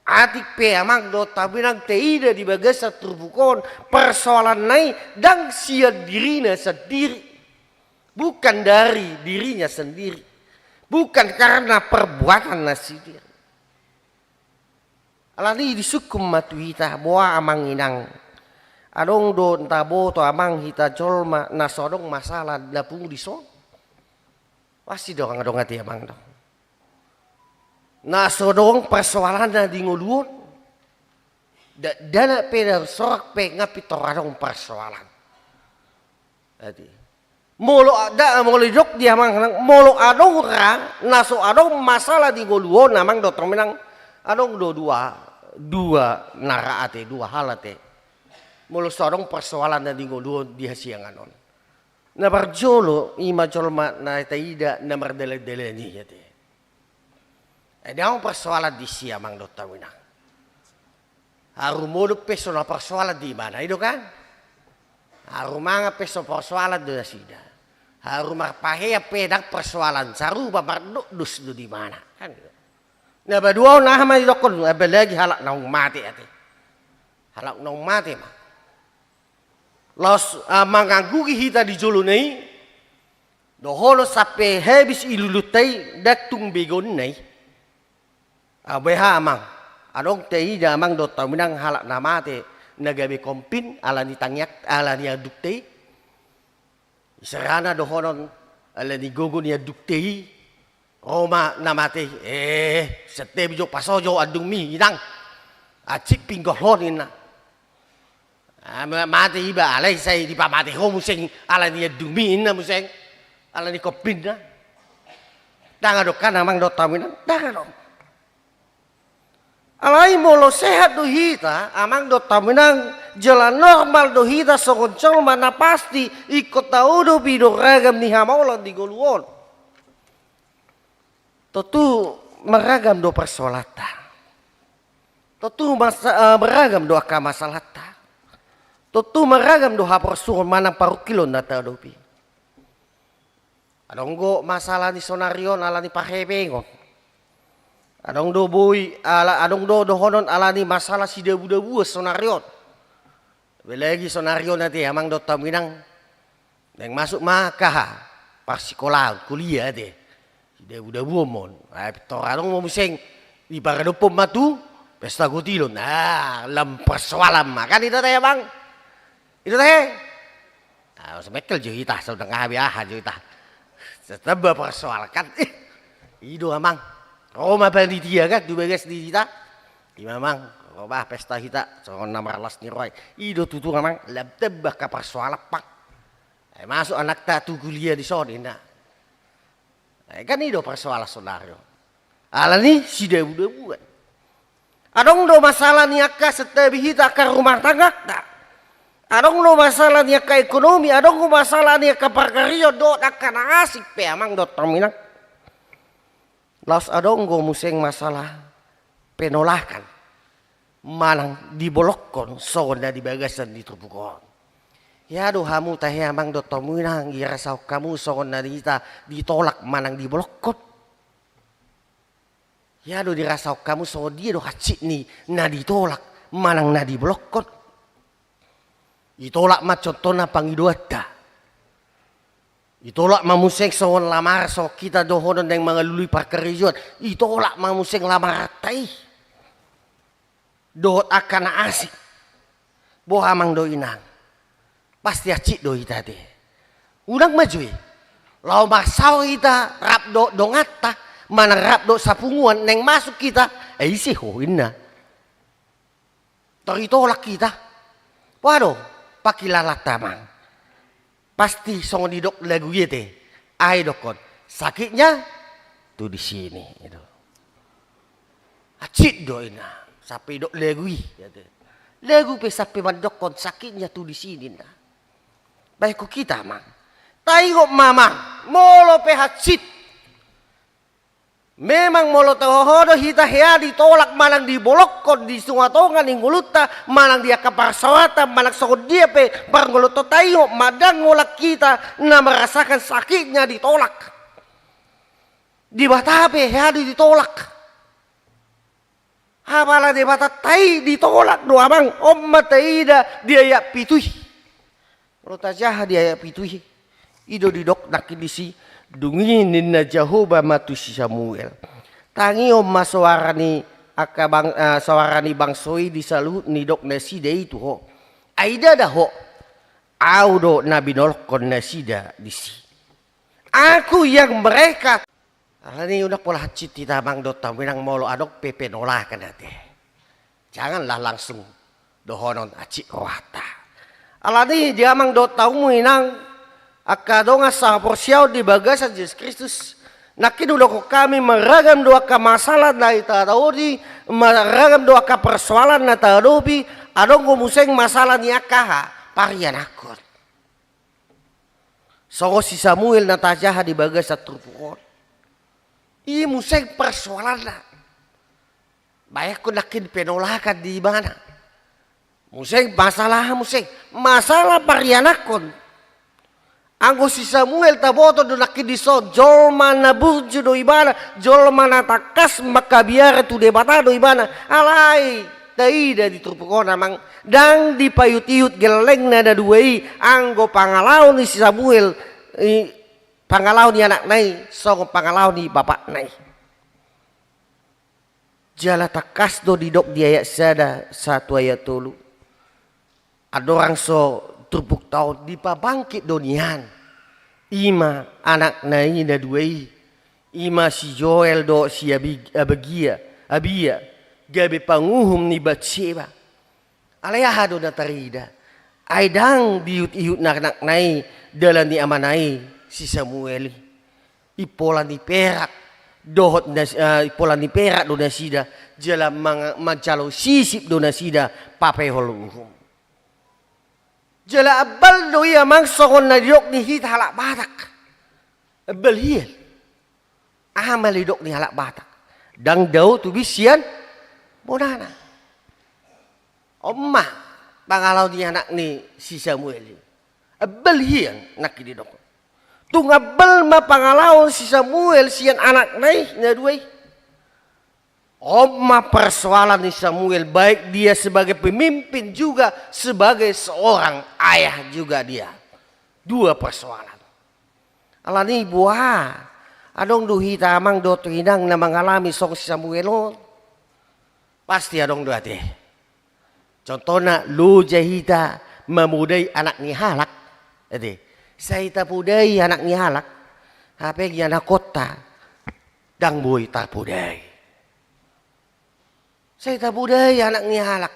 Atik pe amang dohot hamu inang taida di bagasan turpuk on, persoalanna i ndang sian dirina sandiri. Bukan dari dirinya sendiri. Bukan karena perbuatanna sandiri. Alani i disungkun ma tu hita, boha amang inang. Adong do taboto amang hita jolma na so adong masalah na pungu dison. Pasti do adong ate amang do. Na so adong persoalanna di ngolu on. Nda, nda pe na sorang pe nga pintor adong persoalan. Jadi molo ada, molo didok di amang, molo adong ra na so adong masalah di ngolu on amang dohot hamu inang, adong do dua, dua na ra ate, dua hal ate. Molo so adong persoalanna di ngolu on di hasiangan on. Na parjolo i ma jolma na taida na mardalan-dalan i ate. Ai ndang adong persoalan disi amang dohot hamu inang. Haru modom pe so na persoalan di ibana i do kan. Haru mangan pe so persoalan do nasida. Haru marpahean pe ndang persoalan, sarupa mardokdos do di ibana kan. Na paduahon aha ma didokkon, apalagi halak naung mate ate. Halak naung mate ma. Laos, ah, manganggugi hita di jolona i, dohonon sampe habis iluluta i, ndang tung begeonna i. Ah, beha amang, adong taida amang dohot hamu inang halak na mate na gabe kompin ala ni tangiang, ala ni andukta i. Isarana dohonon ala ni gogo ni andukta i. Ro ma na mate i, eh, santabi jo, paso jo andungmi inang. Hansit pinggol on inna. Ah, ma-, mate iba alai sai dipamate ho muse ala ni andungmi inna muse. Ala ni kompinna. Ndang adong kan amang dohot hamu inang, ndang adong. Alai molo sehat do hita amang dohot hamu inang, jala normal do hita songon jolma, na pasti ingkon taudupi do ragam ni hamaolon di ngolu on. Tontu maragam do persoalanta. Tontu masa-, eh, maragam do angka masalahta. Tontu maragam do haporsuhon manang parungkilon na taadopi. Adong do masalah ni sonari on ala ni parhepengon. Adong do boi ala, adong do dohonon ala ni masalah sidabudabuon sonari on. Apalagi sonari on ate amang dohot hamu inang. Naeng masuk ma angka aha, parsikolaan, kuliah ate. Sidabudabuon ma on. Ai pintor adong ma muse diparadophon ma tu pesta gotilon. Ah, lam persoalan ma kan, i do tahe amang? I do tahe? Ah, so mengkel jo hita, so dang aha be aha jo hita. Tetap persoalan kan. Eh, i do amang. Ro ma panitia kan tu bagas ni hita. I ma amang, ro ma pesta hita songon na marlas ni roha i. I do tutu amang, lam tamba angka persoalan pang. Ai masuk anakta tu kuliah dison inna. Ai kan i do persoalan sonari on. Ala ni sidabudabuon. Adong do masalah ni angka, santabi hita, angka rumah tanggata. Adong do masalah ni angka ekonomi, adong do masalah ni angka parkarejoan dohot angka na asing pe amang dohot hamu inang. Laos adong do muse masalah penolakan manang dibolongkon songon na di bagasan ni turpuk on. Ia do hamu tahe amang dohot hamu inang, dirasahon hamu songon na di hita ditolak manang dibolongkon? Ia do dirasahon hamu songon dia do hansit ni na ditolak manang na dibolokkon. Ditolak ma contohna pangidoanta. Ditolak ma muse songon lamar, songon hita dohonon naeng mangalului parkarejoan. Ditolak ma muse lamaranta i. Dohot angka na asing. Boha amang dohot inang? Pasti hansit do hita ate. Unang ma jo i. Laho marsaor hita rap dohot donganta, manang rap dohot sapunguan naeng masuk hita. Eh, ise ho inna. Tor ditolak hita. Boha do pangkilalanta amang? Pasti songon didok lagu i ate. Aha didokkon? Sakitnya tuh di sini. Itu. Hansit do inna. Sampe didok lagu i ate. Lagu pe sampe mandokkon sakitnya tuh di sini inna. Bahen hita amang. Taingot ma amang. Molo pe hansit. Memang molo toho do hita hea ditolak manang dibolokkon di tonga-tonga ni ngolunta, manang di angka parsaoranta, manang songon dia pe parngoluanta, taingot ma ndang holan hita na merasakan sakitnya ditolak. Debata pe hea do ditolak. Apala Debatanta i ditolak do amang, on ma taida di ayat pitu i. Molo tajaha di ayat pitu i, i do didok nangkin disi, dung i ninna Jahowa ma tu si Samuel. Tangihon ma soara ni angka bang-, eh, soara ni bangso i di saluhut nidok nasida i tu ho. Ai ndada ho, au do na binolokkon nasida disi. Aku yang mereka Alani i unang pola hansit hita amang dohot hamu inang molo adong pe penolakan ate. Janganlah langsung dohonon hansit rohanta. Alani i di amang dohot hamu inang angka dongan sahaporseaon di bagasan Jesus Kristus. Nangkin hudokkon hami marragam do angka masalah na tahadopi, marragam do angka persoalan na tahadopi, adong do muse masalah ni angka aha, parianakkon. Songon si Samuel na tajaha di bagasan turpuk on. I muse persoalanna. Bahenon nangkin penolakan di ibana. Muse masalah, muse masalah parianakkon. Anggo si Samuel taboto do nangkin dison, jolma na burju do ibana, jolma na tangkas manghabiari tu Debata do ibana. Alai taida di turpuk on amang, ndang dipaihut-ihut gellengna na dua i, anggo pangalaho ni si Samuel, i, pangalaho ni anakna i songon pangalaho ni bapakna i. Jala tangkas do didok di ayat sada sahat tu ayat tolu. Andorang so turpukta on dipabangkit do nian. I ma anakna i na dua i. I ma si Joel dohot si Abi-, Abagia, Abia, gabe panguhum ni Batseba. Alai aha do na tarida? Ai ndang diihut-ihut anakna i dalan ni amana i si Samuel i. Impola ni perak dohot nas-, eh, impola ni perak do nasida, jala mang-, manjalo sisip do nasida papaihon uhum. Jala ambal do i amang songon na didok ni hita halak Batak. Ambal hian. Aha ma didok ni halak Batak? Ndang dao tubis sian bonana. On ma pangalaho ni anak ni si Samuel i. Ambal hian nangkin didok. Tung ambal ma pangalaho si Samuel sian anakna i na dua i. On ma persoalan ni Samuel, baik dia sebagai pemimpin juga sebagai seorang ayah juga dia. Dua persoalan. Alani i boha, adong do hita amang dohot inang na mangalami songon si Samuel on? Pasti adong do ate. Contohna, loja hita mamodai anak ni halak. Ate. Sai tapodai anak ni halak. Hape anakkonta ndang boi tarpodai. Sai tapodai anak ni halak.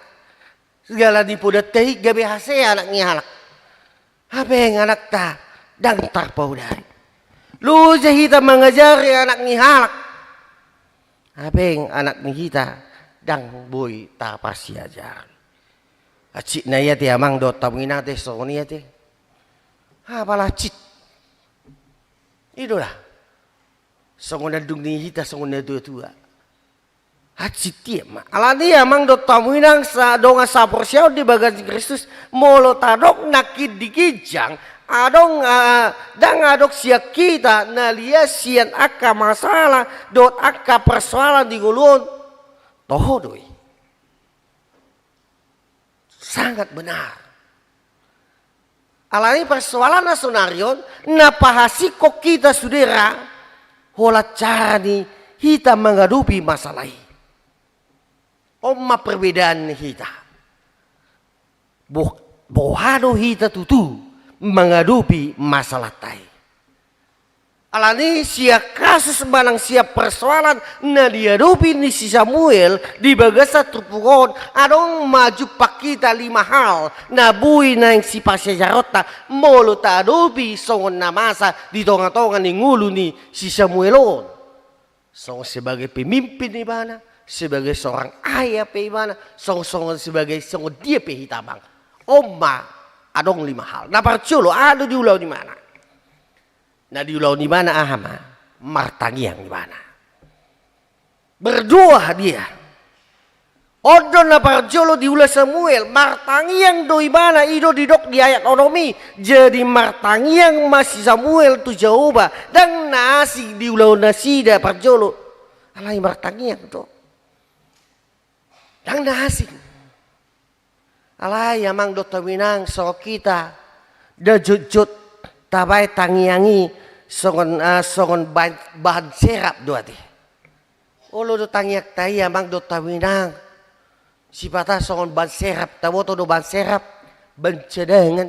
Segala ni podanta i gabe hasea anak ni halak. Hape anakta ndang tarpodai. Loja hita mangajari anak ni halak. Hape anak ni hita ndang boi tarpasiajari. Hansit na i ate amang dohot hamu inang ate songon i ate. Apala hansit. I do da. Songon andung ni hita songon na tua-tua. Hansit i ma. Alani i amang dohot hamu inang sa-, dongan saporseaon di bagasan Kristus, molo tadok nangkin di ginjang, adong, ah, ndang adong sian hita na lias sian angka masalah dohot angka persoalan di ngolu on. Toho do i. Sangat benar. Alani persoalan na sonari on, na pahasingkon hita sude ra, holan cara ni hita mangadopi masalah i. On ma perbedaan ni hita. Bo-, boha do hita tutu mangadopi masalahta i. Alani sian kasus manang sian persoalan na diadopi ni si Samuel di bagasan turpuk on, adong ma jumpang hita lima hal na boi naeng sipasejaronta molo taadopi songon na masa di tonga-tonga ni ngolu ni si Samuel on. Songon sebagai pemimpin ibana, sebagai seorang ayah pe ibana, songon, songon sebagai songon dia pe hita, amang. On ma adong lima hal. Na parjolo, aha do diulahon ibana? Na diulahon ibana aha ma? Martangiang ibana. Berdoa dia. On do na parjolo diula Samuel, martangiang do ibana, i do didok di ayat onom i. Jadi martangiang ma si Samuel tu Jahowa, ndang na asing diulahon nasida parjolo. Alai martangiang do. Ndang na asing. Alai amang dohot hamu inang, songon hita, nda jotjot tabaen tangiang i songon, ah, songon bahan, bahan serap do ate. Olo do tangiangta i amang dohot hamu inang, sipata songon bahan serap, taboto do bahan serap, bahan cadangan.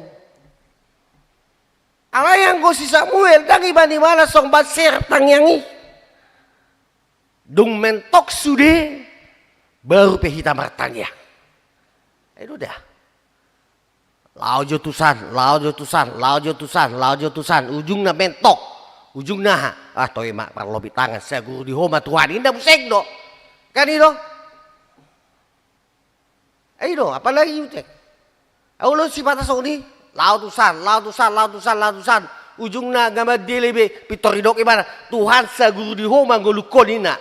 Alai anggo si Samuel, ndang ibaen ibana songon bahan serap tangiang i. Dung mentok sude, baru pe hita martangiang. Ai do da. Laho jo tusan, laho jo tusan, laho jo tusan, laho jo tusan. Ujungna mentok. Ujungna aha? Ah, toe ma, parlobi tangan, saguru di ho ma Tuhan. Inda, muse do. Kan i do? Ai do, apalagi ute. Olo sipata songon i, laho tusan, laho tusan, laho tusan, laho tusan. Ujungna nga mandele be, pintor didok ibana, Tuhan, saguru di ho ma ngolungkon, ninna.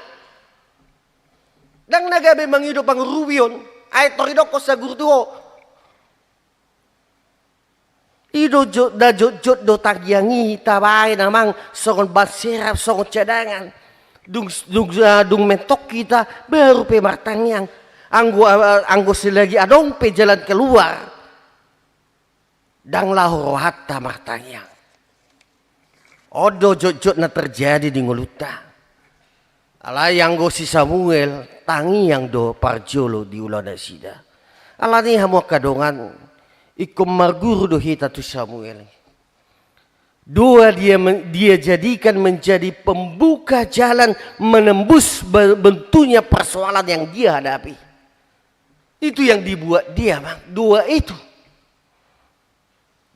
Ndang na gabe mangido pangurupion, ai tor didokkon saguru tu ho. I do jo-, na jotjot do tangiang i tabaen amang songon bahan serap, songon cadangan. Dung, dung, ah, dung mentok hita, baru pe martangiang. Anggo, ah, anggo selagi adong pe jalan keluar, ndang laho rohanta martangiang. On do jotjot na terjadi di ngolunta. Alai anggo si Samuel, tangiang do parjolo diula nasida. Alani hamu angka dongan, ingkon marguru do hita tu Samuel. Doa dia men-, dia jadikan menjadi pembuka jalan menembus be-, bentuknya persoalan yang dia hadapi. Itu yang dibuat dia, amang. Doa itu.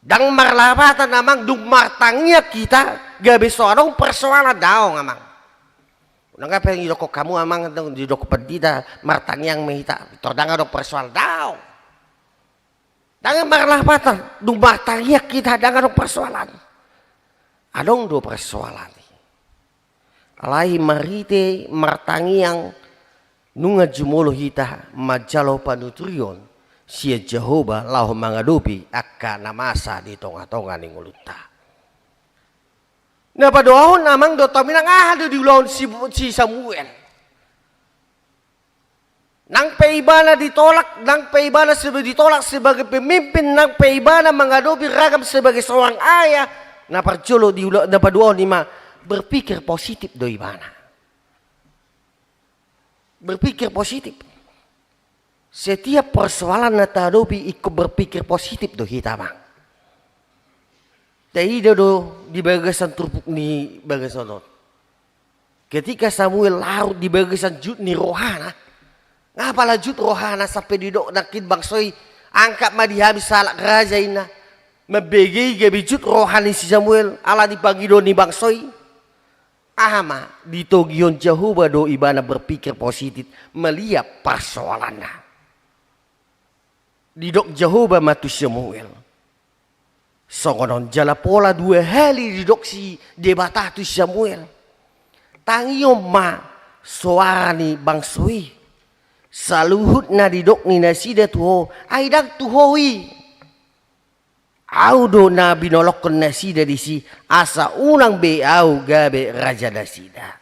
Ndang marlapatan, amang, dung martangiang hita, gabe so adong persoalan, daong, amang. Unang gabe didokkon hamu, amang, dung didokkon pandita, martangiang ma hita, tor ndang adong persoalan, daong. Ndang marlapatan, dung martangiang hita, ndang adong persoalan. Adong do persoalan i. Alai marhite martangiang, nunga jumolo hita manjalo panuturion sian Jahowa laho mangadopi angka na masa di tonga-tonga ni ngolunta. Na paduahon, amang dohot hamu inang, aha do diulahon si, si Samuel? Nang pe ibana ditolak, nang pe ibana sebe-, ditolak sebagai pemimpin, nang pe ibana mangadopi ragam sebagai seorang ayah, na parjolo diula-, na paduahon i ma, berpikir positif do ibana. Berpikir positif. Setiap persoalan na tahadopi ingkon berpikir positif do hita, amang. Taida do di bagasan turpuk ni bagasan on. Ketika Samuel larut di bagasan jut ni rohana, nga pala jut rohana sampe didok nangkin bangso i, angkat ma di hami sahalak raja, ninna. Mambege i gabe jut roha ni si Samuel, ala ni pangidoan ni bangso i. Aha ma, ditogihon Jahowa do ibana berpikir positif, melihat persoalanna. Didok Jahowa ma tu Samuel. Songon on jala pola dua hali didok si Debata tu Samuel. Tangihon ma soara ni bangso i. Saluhut na didok ni nasida tu ho, ai ndang tu ho i. Au do na binolongkon nasida disi, asa unang be au gabe raja nasida.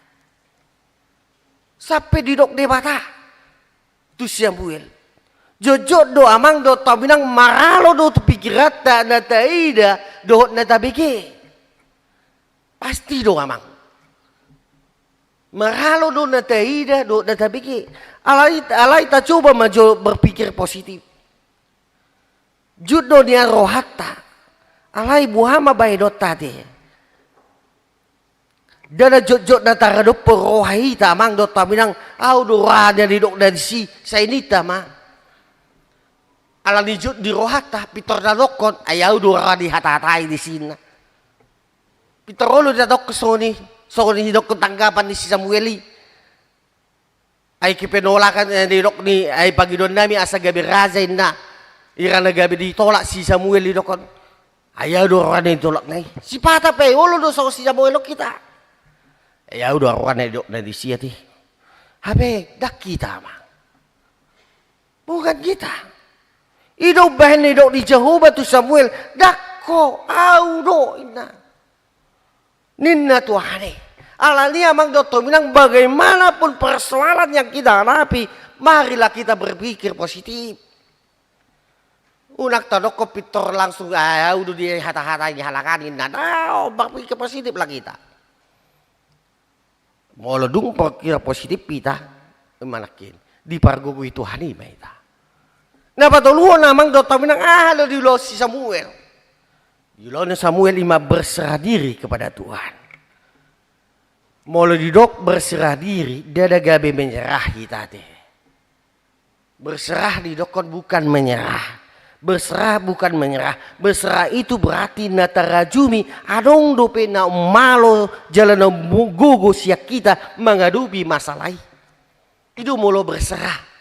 Sampe didok Debata tu Samuel. Jotjot do amang dohot hamu inang maralo do tu pikiranta na taida dohot na tabege. Pasti do amang. Maralo do na taida dohot na tabege. Alai, alai tacoba ma jo berpikir positif. Jut do nian rohanta. Alai boha ma baenonta ate. Ndada jotjot na taradophon roha hita amang dohot hamu inang, au do roha na nidokna disi, sai ninta ma. Alani jut di rohanta, pintor na dokkon, ai au do roha ni hatahatai disi ninna. Pintor olo na dokkon songon i, songon i didokkon tanggapan ni si Samuel i. Ai kepenolakan, eh, didok ni, ai pangidoan nami asa gabe raja inna. Ira na gabe ditolak si Samuel didokkon. Ai au do roha na ditolak nai. Sipata pe olo do songon si Samuel on hita. Ai au do roha na didokna disi ate. Hape ndang hita ma. Bukan hita. I do umbahen na didok ni Jahowa tu Samuel, ndang ho, au do inna. Ninna Tuhan i. Alani amang dohot hamu inang bagaimanapun persoalan yang kita hadapi, marilah kita berpikir positif. Unang tadokkon pintor langsung, ah, au do di hatahatai ni halak an inna. Nah, berpikir positif lah hita. Molo dung berpikir positif hita, ima nangkin. Dipargogoi Tuhan i ma hita. Na patoluhon amang dohot hamu inang aha do diulahon si Samuel. Diulahon Samuel ima berserah diri kepada Tuhan. Molo didok berserah diri, ndada gabe menyerah hita ate. Berserah didokkon bukan menyerah. Berserah bukan menyerah. Berserah itu berarti na tarajumi adong dope na ummalo jala na umgogo sian hita mangadopi masalah i. I do molo berserah.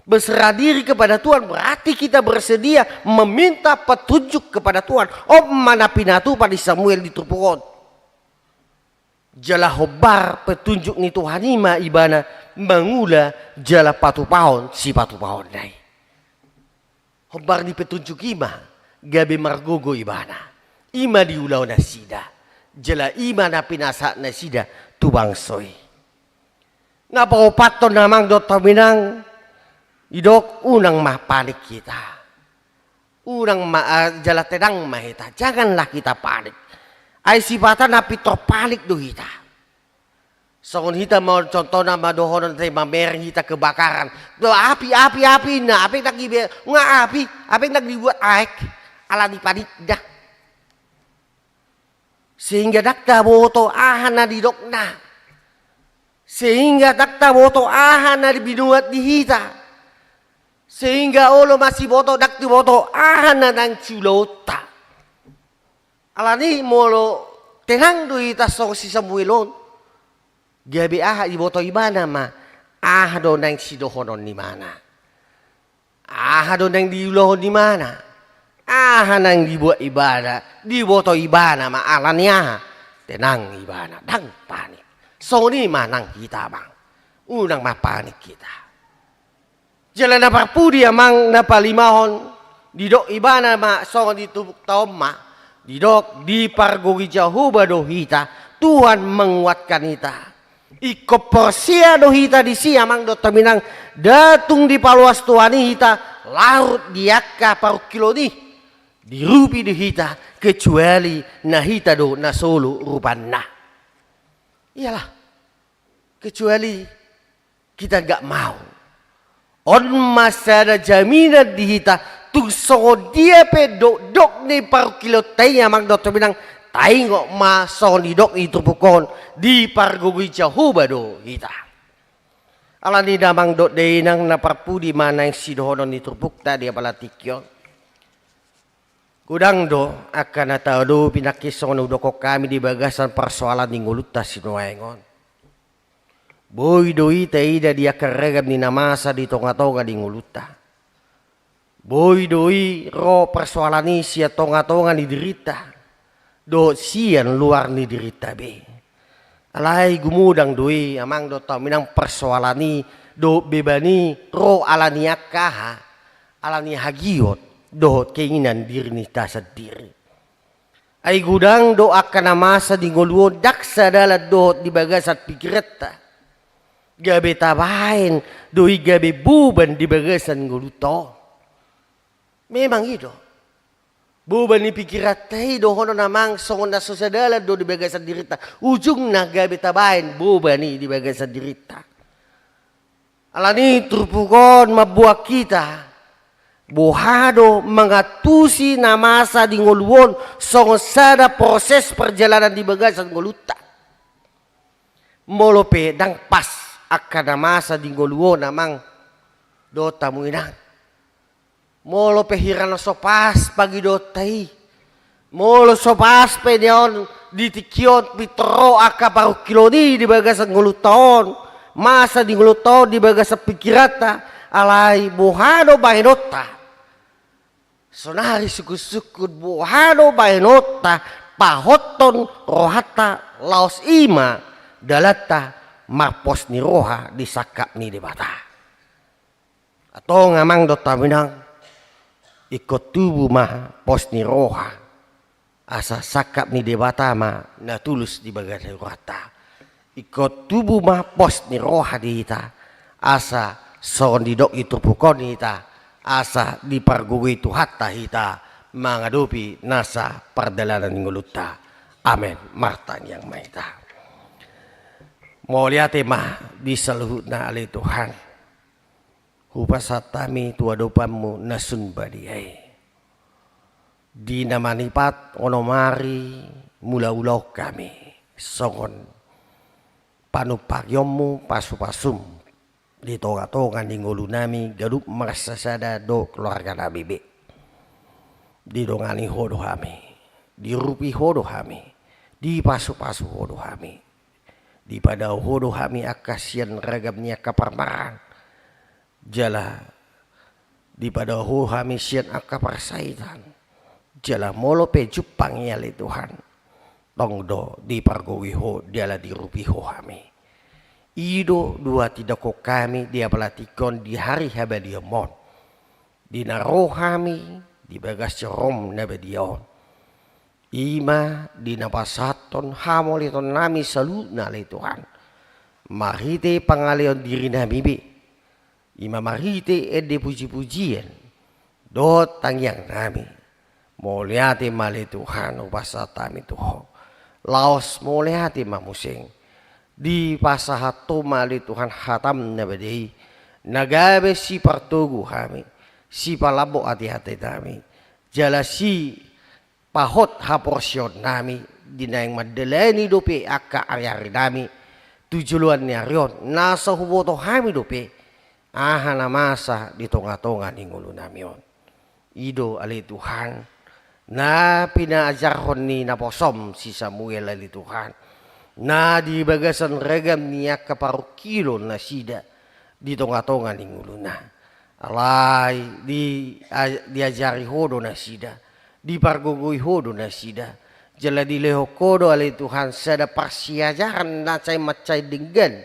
Berserah diri kepada Tuhan berarti kita bersedia meminta petunjuk kepada Tuhan. On ma na pinatupa ni Samuel di turpuk on. Jala hombar petunjuk ni Tuhan i ma ibana mangula jala patupahon sipatupaonna i. Hombar ni petunjuk i ma gabe margogo ibana. I ma diulahon nasida. Jala i ma na pinasahat nasida tu bangso i. Na paopathon amang dohot hamu inang, didok unang ma panik hita. Unang ma, ah, jala tenang ma hita. Janganlah kita panik. Ai sipata na pintor panik do hita. Songon hita ma contohna ma dohonon ate mamereng hita kebakaran. Do api, api, api, na api ndang dibe-, nga api, api ndang dibuat aek. Alani panik da. Sehingga ndang taboto aha na didokna. Sehingga ndang taboto aha na binoto ni hita. Sehingga olo masiboto ndang taboto aha na naeng siulahonta. Alani molo tenang do hita songon si Samuel on. Gabe aha diboto ibana ma. Aha do naeng sidohonon ni ibana. Aha do naeng diulahon ibana? Aha naeng dibuat ibana? Diboto ibana ma alani aha? Tenang ibana, ndang panik. Songon i ma nang hita amang. Unang ma panik hita. Jala na parpudi amang na palimahon, didok ibana ma songon di turpukta on ma, didok dipargogoi Jahowa do hita, Tuhan menguatkan hita. Ingkon porsea do hita disi amang dohot hamu inang, ndang tung dipaloas Tuhan i hita larut di angka parungkilon i. Dirupi do hita kecuali na hita do na solu rupanna. Iyalah, kecuali kita nggak mau. On ma sada jaminan di hita, tung songon dia pe dokdok ni parungkilonta i amang dohot hamu inang, taingot ma songon didok di turpuk on, dipargogoi Jahowa do hita. Alani i damang dohot dainang na parpudi ma naeng sidohonon ni turpukta di apala tingki on. Godang do angka na tahadopi nangkin songon na hudokhon hami di bagasan parsoalan ni ngolunta sinuaeng on. Boi do i taida di angka ragam ni na masa di tongatonga ni ngolunta. Boi do i ro parsoalan i sian tongatonga ni dirinta dohot sian luar ni dirinta be. Alai gumodang do i amang dohot hamu inang parsoalan i dohot beban i ro alani angka aha, alani hagiot dohot keinginan diri ni hita sandiri. Ai godang do angka na masa di ngolu on ndang sadalan dohot di bagasan pikiranta. Gabe tabaen do i gabe boban di bagasan ngolunta on. Memang i do. Boban ni pikiranta i dohonon amang songon na so sadalan do di bagasan dirinta. Ujungna gabe tabaen boban i di bagasan dirinta. Alani turpuk on mamboan hita boha do mangantusi na masa di ngolu on songon sada proses perjalanan di bagasan ngolunta. Molo pe ndang pas angka na masa di ngolu on amang dohot hamu inang. Molo pe hira na so pas pangidoanta i, molo so pas pe di on, di tingki on pintor ro angka parungkilon i di bagasan ngolunta on, masa di ngolunta on di bagasan pikiranta, alai boha do baenonta? Sonari sungkunsungkun boha do baenonta pahothon rohanta laos i ma dalanta marpos ni roha di sangkap ni Debata. Antong amang dohot hamu inang, ingkon tubu ma pos ni roha, asa sangkap ni Debata ma na tulus di bagasan rohanta. Ingkon tubu ma pos ni roha di hita, asa songon didok di turpuk on hita, asa dipargogoi Tuhanta hita mangadopi nasa pardalanan ni ngolunta. Amen. Martangiang ma hita. Mauliate ma di saluhutna ale Tuhan. Hupasahat hami tu adopanmu na sun badia i. Di na manipat onom ari mula ulaon hami songon panumpangionmu pasupasum di tongatonga ni ngolunami ganup marsasada dohot keluarganami be. Didongani ho do hami, diurupi ho do hami, dipasupasu ho do hami. Dipadao ho do hami angka sian ragam ni angka parmaraan. Jala dipadao ho hami sian angka parsahitan. Jala molo pe jumpang i ale Tuhan, tong do dipargogoi ho jala diurupi ho hami. I do dua tindakhon hami di apala tingki on di ari habadiaonmon. Di na ro hami di bagas roham na badia on. I ma di na pasahathon hamauliatennami saluhutna ale Tuhan. Marhite pangaleon dirinami be. I ma marhite ende pujipujian dohot tangiangnami. Mauliate ma ale Tuhan hupasahat hami tu ho. Laos mauliate ma muse. Dipasahat ho ma ale Tuhan hatam na badia i. Na gabe sipartogu hami. Sipalambok ateatenami. Jala si pahot haporseaonnami di naeng mandalani dope angka ariarinami tu joloan ni ari on, na so huboto hami dope aha na masa di tongatonga ni ngolunami on. I do ale Tuhan, na pinaajarhon ni naposom si Samuel ale Tuhan, na di bagasan ragam ni angka parungkilon nasida di tongatonga ni ngoluna. Alai di, a, diajari ho do nasida, dipargogoi ho do nasida. Jala dilehon ho do ale Tuhan sada parsiajaran na sai mansai denggan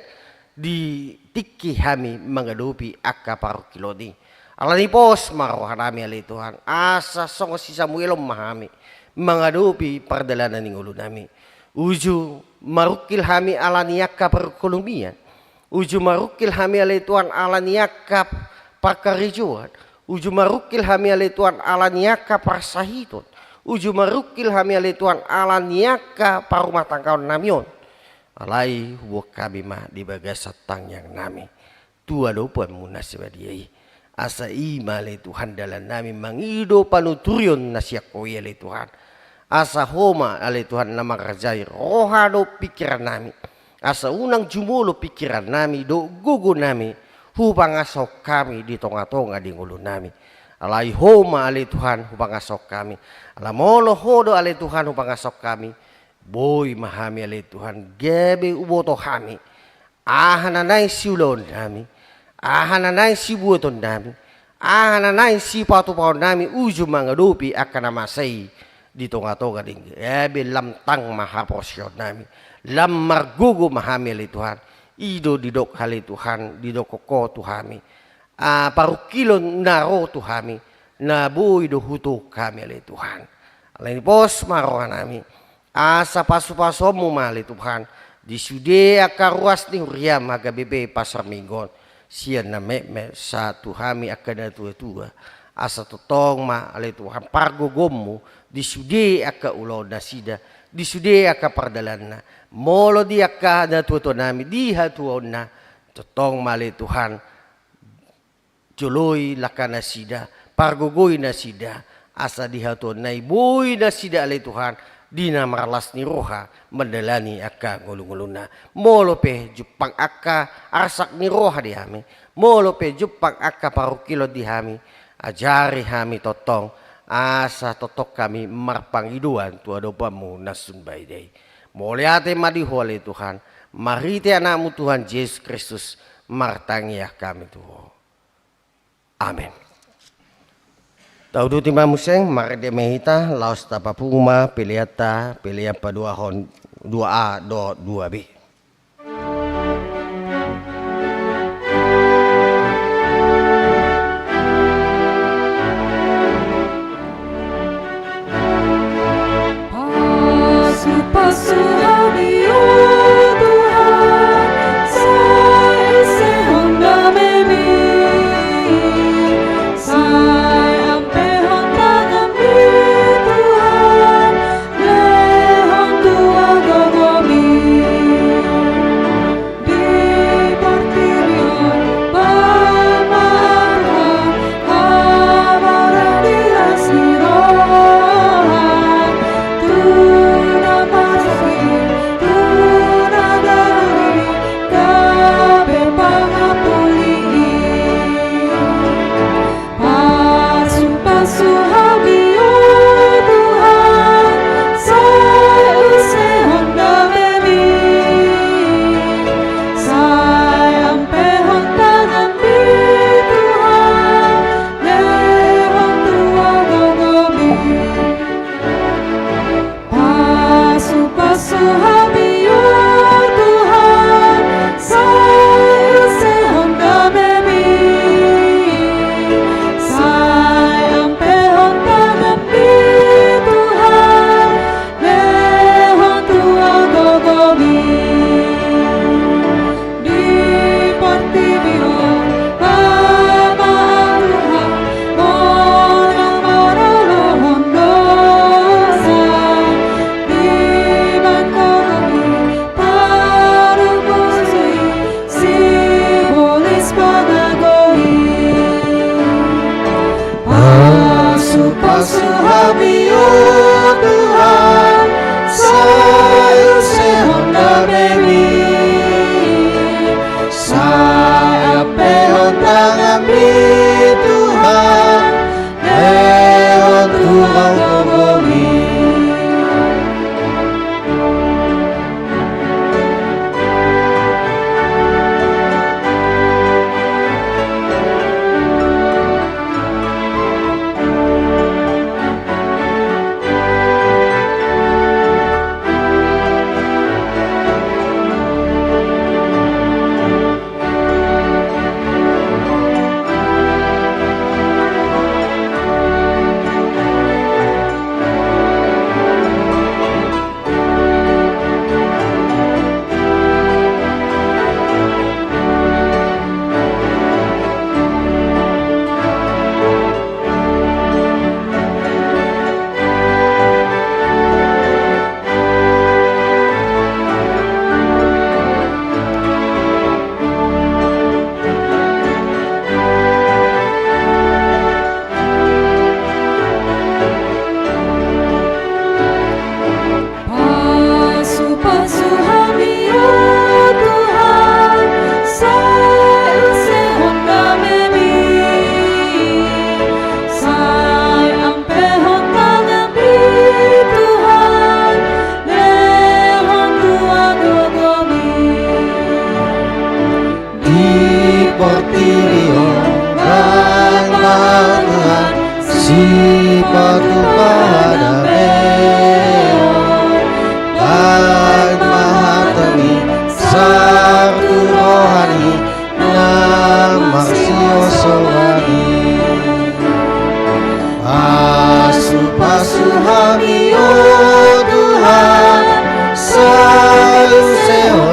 di tingki hami mangadopi angka parungkilon i. Alani pos ma rohanami ale Tuhan, asa songon si Samuel on ma hami mangadopi pardalanan ni ngolunami. Uju marungkil hami alani angka perekonomian. Uju marungkil hami ale Tuhan alani angka parkarejoan. Uju marungkil hami ale Tuhan alani angka parsahiton. Uju marungkil hami ale Tuhan alani angka parumatanggaonnami on. Alai huboan hami ma di bagasan tangiangnami tu adopanmu na sabadia i. Asa i ma ale Tuhan dalannami mangido panuturion na sian ho i ale Tuhan. Asa ho ma ale Tuhan na mangarajai roha dohot pikirannami. Asa unang jumolo pikirannami dohot gogonami hupangasahon hami di tongatonga di ngolunami. Alai ho ma ale Tuhan hupangasahon hami. Ala molo ho do ale Tuhan hupangasahon hami, boi ma hami ale Tuhan gabe huboto hami aha na naeng siulaonnami, aha na naeng sibuatonnami, aha na naeng sipatupaonnami uju mangadopi angka na masa i di tongatonga di, gabe lam tang ma haporseaonnami, lam margogo ma hami ale Tuhan. I do didok ale Tuhan, didok ho tu hami. Ah, parungkilon na ro tu hami, na boi do hutohuk hami ale Tuhan. Alani pos ma rohanami, asa pasupasuonmu ma ale Tuhan, di sude angka ruas ni huriam HKBP Pasar Minggu on, sian na metmet sahat tu hami angka natuatua. Asa tongtong ma ale Tuhan pargogoonmu di sude angka ulaonnasida, di sude angka pardalananna, molo di angka natuatuanami di hatuaonna, tongtong ma ale Tuhan joloi langkanasida, pargogoi nasida, asa di hatuaonna i boi nasida ale Tuhan di na marlas ni roha mandalani angka ngolungoluna. Molo pe jumpang angka arsak ni roha di hami, molo pe jumpang angka parungkilon di hami, ajari hami tongtong, asa tongtong hami marpangidoan tu adopanmu na sun badia i. Mauliate ma di Ho ale Tuhan, marhite Anakmu Tuhan Jesus Kristus martangiang hami tu Ho. Amen. Tauduti ma muse, marende ma hita, laos tapapungu ma peleanta, pelean paduahon dua A dohot dua B. Pasupasu hami, o Tuhan, sai use Ho damemi. Sai ampehon tanganmi, Tuhan, lehon tua gogomi. Di portibi on, pamaruhan, hamoraon di las ni roha, tu na marsahit, tu na ganup i, gabe pangapuli i. Pasupasu hami, o Tuhan, sai use Ho damemi. Sai ampehon tanganmi, Tuhan, lehon tua gogomi. Pasupasu hami, o Tuhan, sai use Ho damemi. Sai ampehon tanganmi, Tuhan, lehon tua gogomi. Di portibi on, pamaruhan, monang maralohon dosa. Dibahen gogomi, parumusui, sibolis pangago i. Pasupasu hami, o Tuhan, sai use Ho damemi. Sai ampehon tanganmi, Tuhan, lehon tua gogomi. Pasupasu hami, o Tuhan, sai use Ho damemi. Sai ampehon tanganmi, Tuhan, lehon tua gogomi. Di portibi on, bahen ma, Tuhan, sipatupa hadameon. Bahen ma hataMi sahat tu roha ni na marsiosoan i. Pasupasu hami, o Tuhan, sai use Ho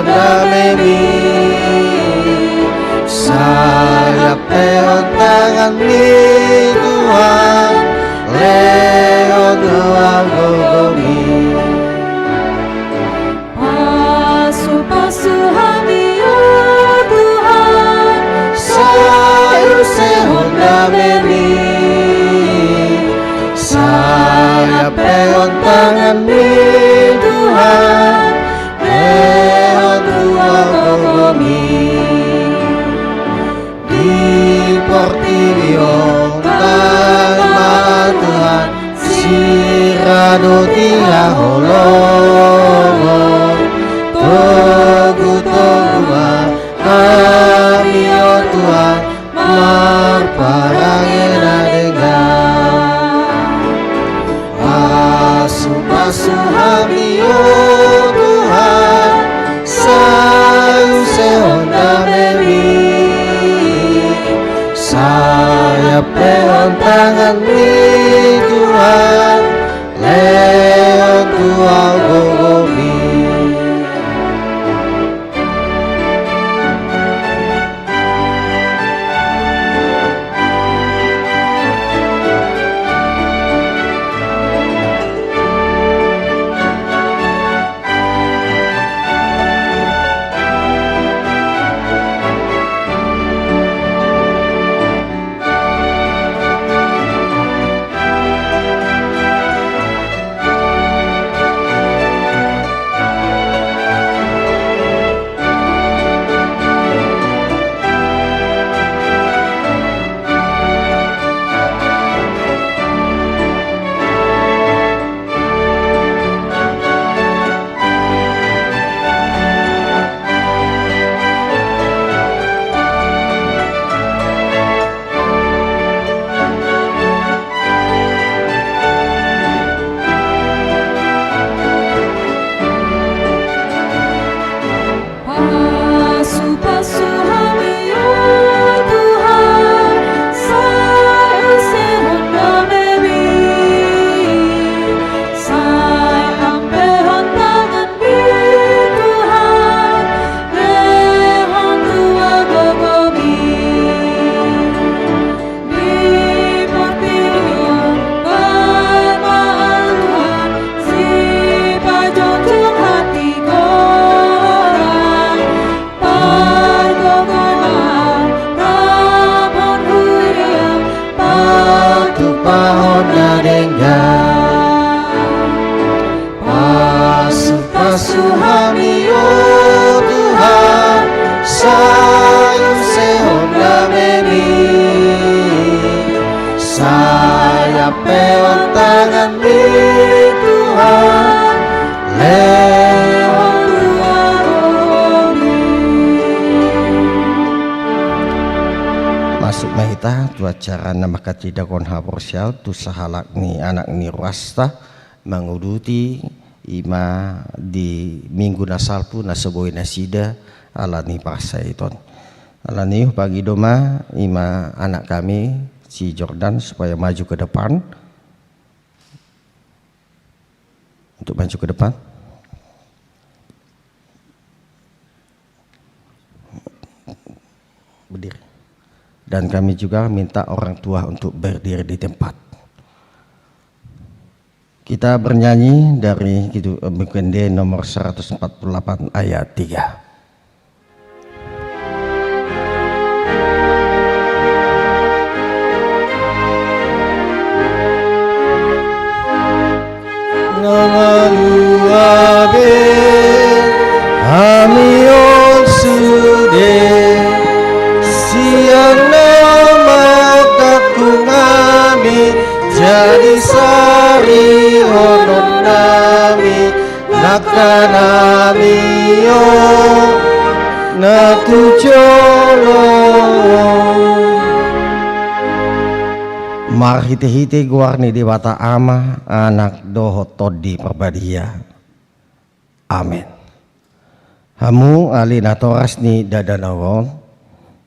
Lehon tanganmi Tuhan, lehon tu ahu gogomi. Pasu-pasu hami, o Tuhan, sai usehon damemi. Sai ampehon tanganmi Tuhan, lehon tu ahu gogomi. Di portibi on, Bapa Tuhan, sipajongjong hatigoran, pargogoan, rap dohot huria, patupahon na denggan. Pasu-pasu hami, o Tuhan, sai usehon damemi. Sai ampehon tanganmi Tuhan, lehon tu ahu gogomi. Masuk ma hita tu acara na manghatindanghon haporseaon tu sahalak ni anak ni ruasta, manguduti i ma di minggu na salpu na so boi nasida ala ni parsahiton. Alani i hupangido ma i ma anak hami si Jordan supaya maju ke depan. Untuk maju ke depan. Berdiri. Dan kami juga minta orang tua untuk berdiri di tempat. Kita bernyanyi dari Kidung, eh, Buku Ende nomor seratus empat puluh delapan ayat tiga. Na malua be hami on sude, sian na manghangkung hami, jadi saripeononnami, nangkanami on na tu jolo. Marhitehite goar ni Debata Ama, Anak dohot Tondi Parbadia. Amen. Hamu ale natoras ni dadanau on,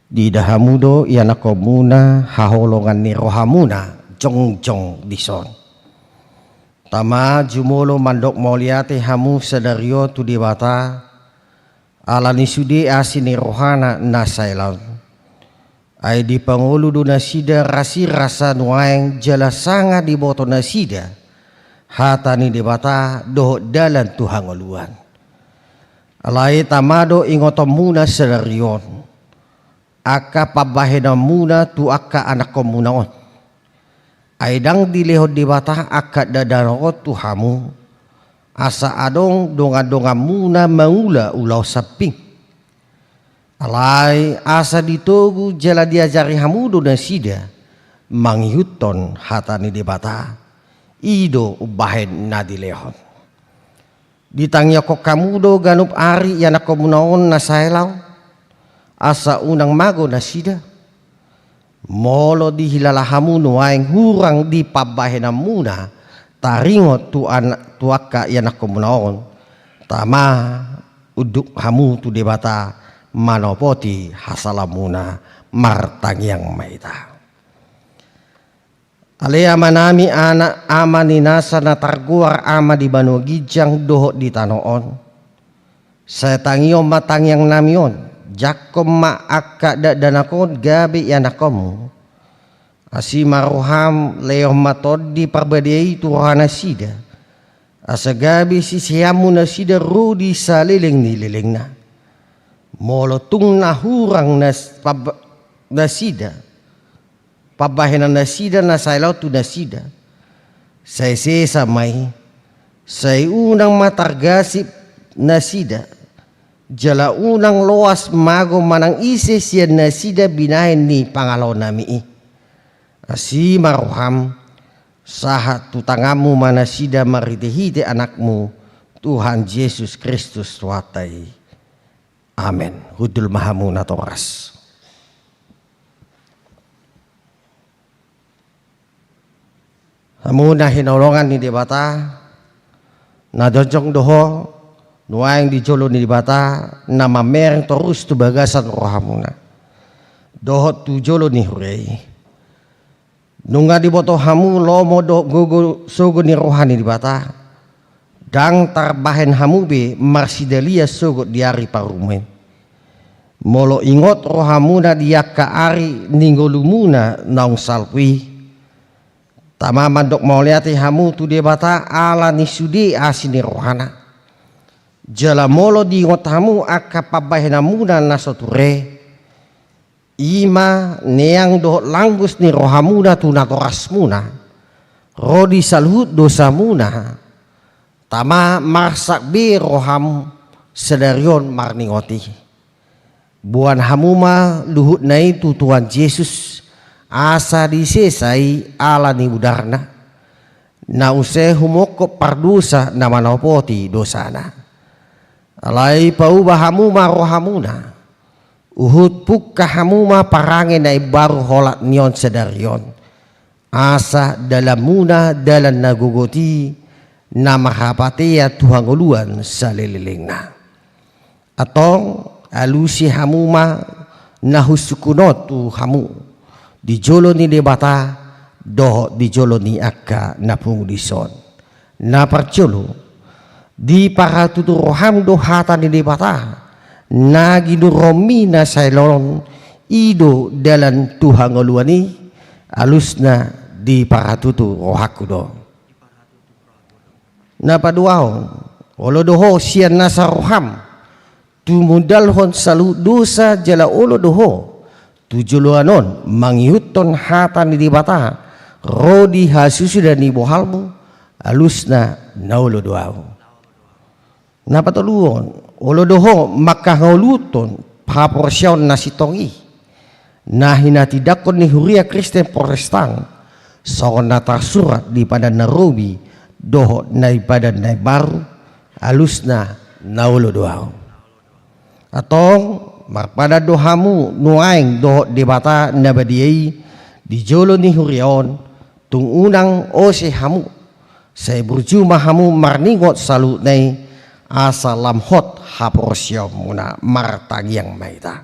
diida hamu do ianakkonmuna haholongan ni rohamuna jongjong dison. Tama jumolo mandok mauliate hamu sadari on tu Debata, ala ni sude asi ni rohana na saelaon. Ai dipangolu do nasida rasirasa nuaeng jala sanga diboto nasida hata ni Debata dohot dalan tu hangoluan. Alai tama do ingotonmuna sadari on angka pambahenanmuna tu angka anakkonmuna on. Ai ndang dilehon Debata angka dadanau on tu hamu, asa adong dongandonganmuna mangula ulaon samping. Alai asa ditogu jala diajari hamu do nasida mangihuthon hata ni Debata, i do umbahen na dilehon. Ditangiangkon hamu do ganup ari ianakkonmuna on na saelaon, asa unang mago nasida. Molo dihilala hamu nuaeng hurang di pambahenanmuna taringot tu an-, tu angka ianakkonmuna on, tama unduk hamu tu Debata manopoti hasalaanmuna. Martangiang ma hita. Ale Amanami, Anak, Ama ni nasa na targoar Ama di banua ginjang dohot di tano on. Sai tangihon ma tangiangnami on, jangkon ma angka dakdanak on gabe ianakhonmu. Asi ma roham, lehon ma Tondi Parbadia i tu rohanasida, asa gabe siseanmu nasida ro di saleleng ni lelengna. Molo tung na hurang nas-, pab-, nasida, pambahenan nasida na sai laho tu nasida, sai sesa ma i, sai unang ma targasip nasida, jala unang loas mago manang ise sian nasida binahen ni pangalaonami i. Asi ma roham, sahat tu tanganmu ma nasida marhitehite Anakmu, Tuhan Jesus Kristus Tuhanta i. Amen. Hundul ma hamu natoras. Hamu na hinaholongan ni Debata, na jongjong do ho nuaeng di jolo ni Debata, na mamereng torus tu bagasan rohamuna dohot tu jolo ni huria i. Nunga diboto hamu lomo dohot gogo sogo ni roha ni Debata, ndang tarbahen hamu be marsidalia sogot di ari parumuan. Molo ingot rohamuna di angka ari ni ngolumuna naung salpu i, tama mandok mauliate hamu tu Debata ala ni sude asi ni rohana. Jala molo diingot hamu angka pambahenanmuna na so ture, i ma neang dohot langgus ni rohamuna tu natorasmuna, ro di saluhut dosamuna, tama marsak be roham sadari on marningot i. Boan hamu ma luhutna i tu Tuhan Jesus, asa disesa i ala ni mudarna, na use humongkop pardosa na manopoti dosana. Alai pauba hamu ma rohamuna, huhut pungka hamu ma parange na imbaru holat ni on sadari on, asa dalanmuna dalan na gogot i, na marhapatean tu hangoluan salelelengna. Antong, alusi hamu ma na hunsungkun on tu hamu, di jolo ni Debata dohot di jolo ni angka na pungu dison. Na parjolo, diparatutu roham do hata ni Debata, na ginurhonmi na sai loan, i do dalan tu hangoluan i, alusna diparatutu rohangku do. Na paduahon, olo do ho sian nasa roham, tumundalhon saluhut dosa jala olo do ho tu joloan on mangihuthon hata ni Debata, ro di hasusuda ni bohalmu, alusna na olo do ahu. Na patoluhon, olo do ho mangkangoluhon haporseaon na sintong i, na hinatindangkon ni huria Kristen Protestan, songon na tarsurat di Padan na Robi dohot na di Padan na Imbaru, alusna na olo do ahu. Antong, marpadan do hamu nuaeng dohot Debata na badia i di jolo ni huria on, tung unang ose hamu, sai burju ma hamu marningot saluhutna i, asa lam hot haporseaonmuna. Martangiang ma hita.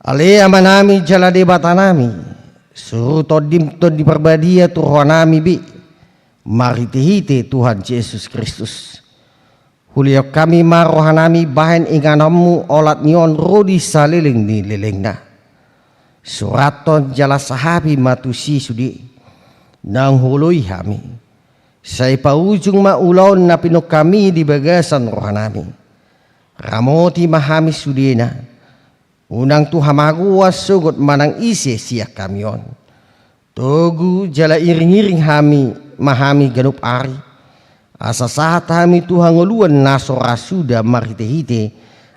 Ale Amanami jala Debatanami, suru Tondim Tondi Parbadia tu rohanami be, marhitehite Tuhan Jesus Kristus. Hulehon hami ma rohanami bahen ingananmu olat ni on ro di saleleng ni lelengna. Surathon jala sahapi ma tusi sude naung huoloi hami. Sai paujung ma ulaon na pinungkami di bagasan rohanami. Ramoti ma hami sudena. Unang tu hamagoan sogot manang ise sian hami on. Togu jala iring-iring hami ma hami ganup ari, asa sahat hami tu hangoluan na so ra suda marhite-hite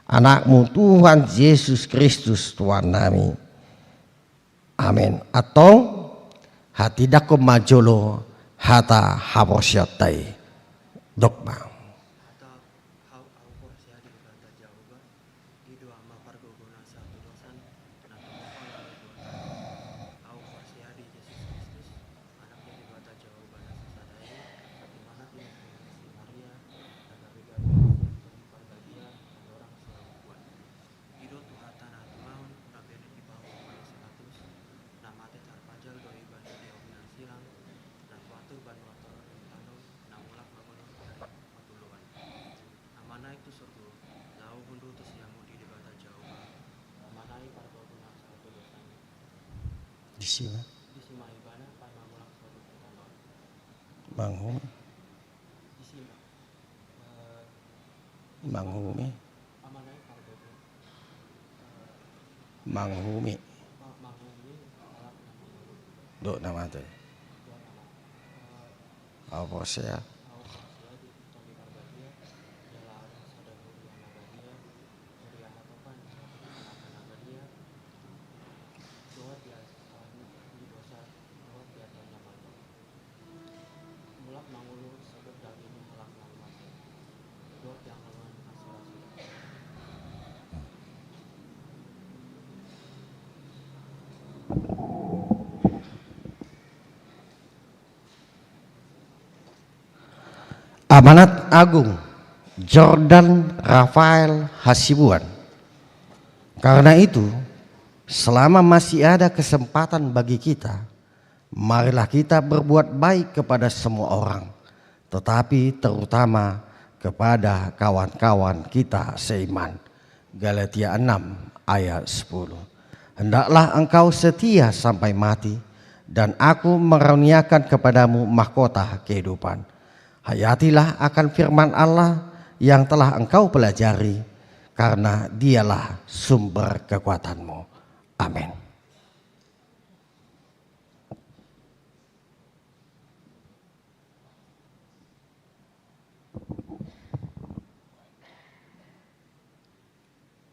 Anakmu Tuhan Jesus Kristus Tuhannami. Amen. Antong, hatindangkon ma jolo hata haporseaonta i. Dok ma. Hau, hau porsea di Debata Jahowa, i do Ama pargogo na sahatudosan, na tumompa laho di banua. Hau porsea di Jesus Kristus, Anak ni Debata Jahowa na sasada i, na timanat di Maria, na gabe-gabe sian Tondi Parbadia, mandorang sialusan. I do Tuhanta na hatuaon, na bere di pangoli saratus, na mate tarpajal do ibana di ahu na sir, Disi ma. Manghumi. Manghumi. Manghumi. Dohot na mate. Au porsea. Amanat Agung Jordan Rafael Hasibuan. Karena itu, selama masih ada kesempatan bagi kita, marilah kita berbuat baik kepada semua orang, tetapi terutama kepada kawan-kawan kita seiman. Galatia enam ayat sepuluh. Hendaklah engkau setia sampai mati, dan aku mengaruniakan kepadamu mahkota kehidupan. Hayatilah akan firman Allah yang telah engkau pelajari, karena Dialah sumber kekuatanmu. Amin.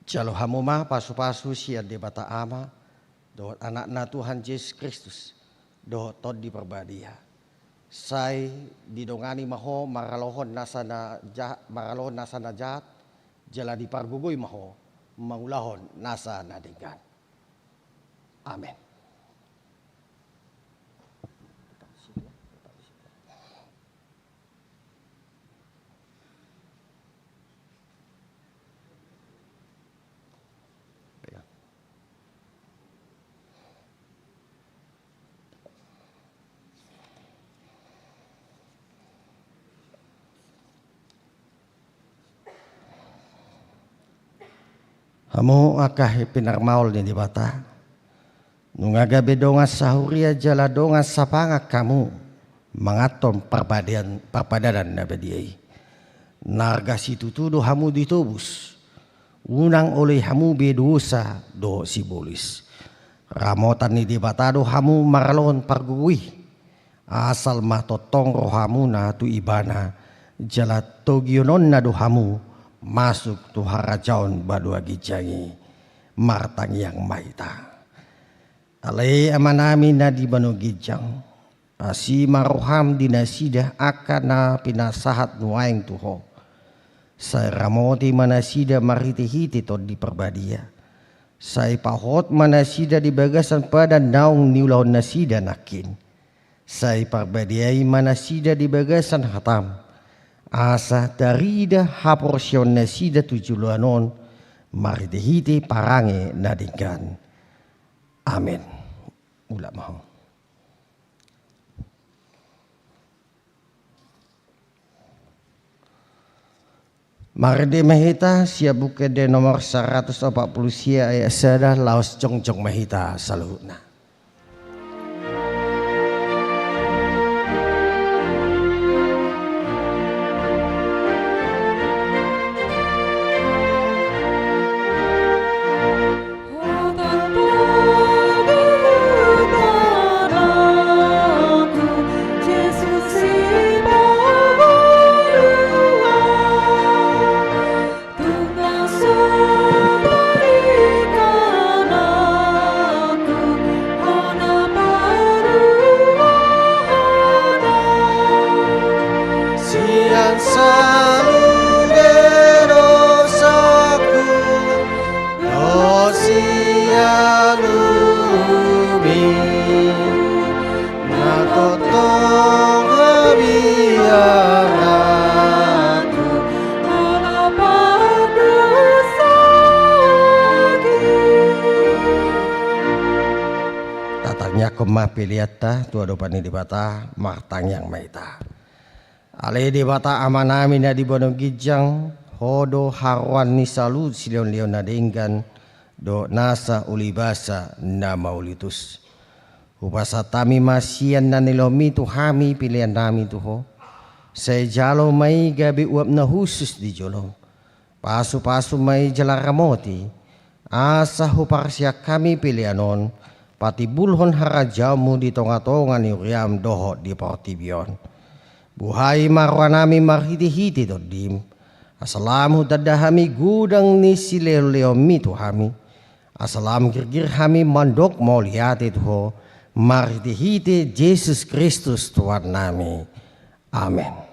Jalo hamu ma pasu-pasu sian Debata Ama, dohot Anakna Tuhan Jesus Kristus, dohot Tondi Parbadia. Sai didongani ma ho maralohon nasa na ja-, maralohon nasa na jahat, jala dipargogoi ma ho mangulahon nasa na denggan. Amen. Hamu angka pinarmaol ni Debata, nunga gabe dongan sahuria jala dongan sapangan hamu manganhon parpadanan, parpadanan na badia i. Na arga situtu do hamu ditobus, unang oloi hamu be dosa dohot sibolis. Ramotan ni Debata do hamu maralohon pargogoi. Asal ma tongtong rohamuna tu Ibana, jala togihononna do hamu masuk tu harajaon banua ginjang i. Martangiang ma hita. Ale Amanami na di banua ginjang, asi ma roham di nasida angka na pinasahat nuaeng tu Ho. Sai ramoti ma nasida marhite-hite Tondi Parbadia. Sai pahot ma nasida di bagasan padan naung niulahon nasida nangkin. Sai parbadiai ma nasida di bagasan hatam, asa tarida haporseaon nasida tu joloan on marhite-hite parange na denggan. Amen. Mulak ma ho. Marende ma hita sian Buku Ende nomor saratus opat pulu sia ayat sada, laos jongjong ma hita saluhutna. Sian saluhut dosaku, dohot sian umi, na tongtong habiaranku, ala pardosaonki. Tatangiangkon ma peleanta tu adopan ni Debata, martangiang ma hita. Ale Debata Amanami na di banua ginjang, Ho do haroroan ni saluhut silehon-lehon na denggan, dohot nasa ulibasa na mauliutus. Hupasahat hami ma sian na nilehonmi tu hami pelean nami tu Ho. Sai jalo ma i gabe uap na hushus di jolom. Pasupasu ma i jala ramoti, asa huparsian hami pelean on patimbulhon harajaonmu di tongatonga ni huriam dohot di portibi on. Buhai ma rohanami marhitehite Tondim, asa lam hutanda hami godang ni silehonlehonmi tu hami, asa lam girgir hami mandok mauliate tu Ho, marhitehite Jesus Kristus Tuhannami. Amen.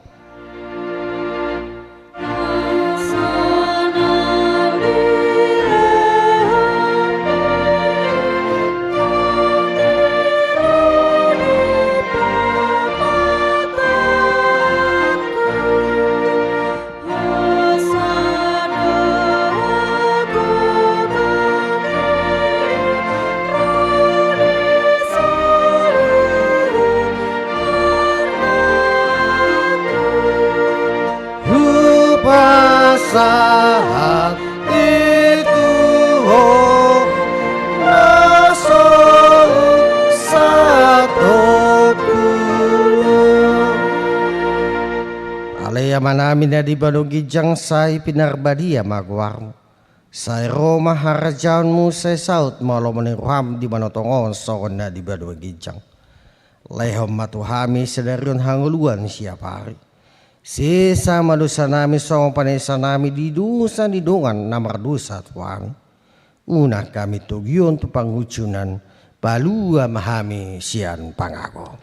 Hupasahat i tu Ho na so sahat tu ahu. Ale Amanami na di banua ginjang, sai pinarbadia ma goarmu. Sai ro ma harajaonmu, sai saut ma lomo ni roham di banua tonga on songon na di banua ginjang. Lehon ma tu hami sadari on hangoluan siapari. Sesa ma dosanami songon panesanami di dosa ni dongan na mardosa tu hami. Unang hami togihon tu pangunjunan, palua ma hami sian pangago.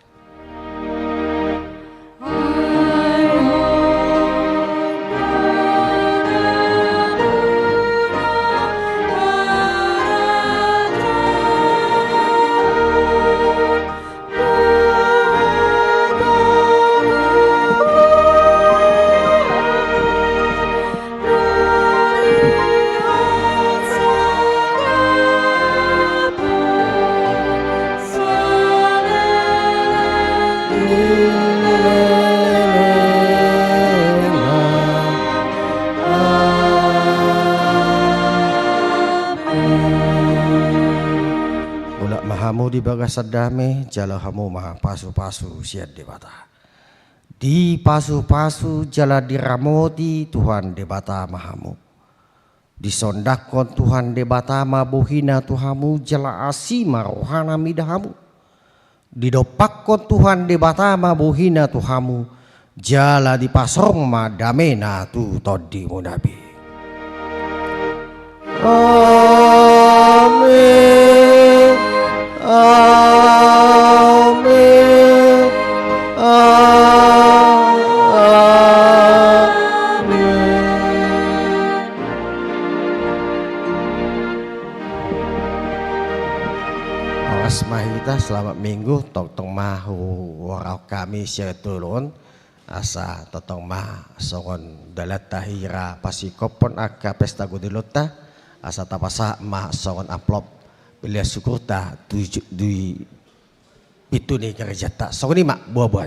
Mulak ma hamu di bagasan dame, jalo hamu ma pasupasu sian Debata. Dipasupasu jala diramoti Tuhan Debata ma hamu. Disondangkon Tuhan Debata ma bohina tu hamu jala asi ma rohana mida hamu. Didompakkon Tuhan Debata ma bohina tu hamu jala dipasorong ma damena tu tondimuna be. Amen. Amen. Amen. Horas ma hita, selamat Minggu, tongtong ma huroha hami sian tolu on. Asa tongtong ma songon dalanta hira pasingkophon angka pesta godilonta, asa tapasahat ma songon amplop pelean sungkunta tu ju-, di pintu ni gerejanta. Songon i ma, boa-boa.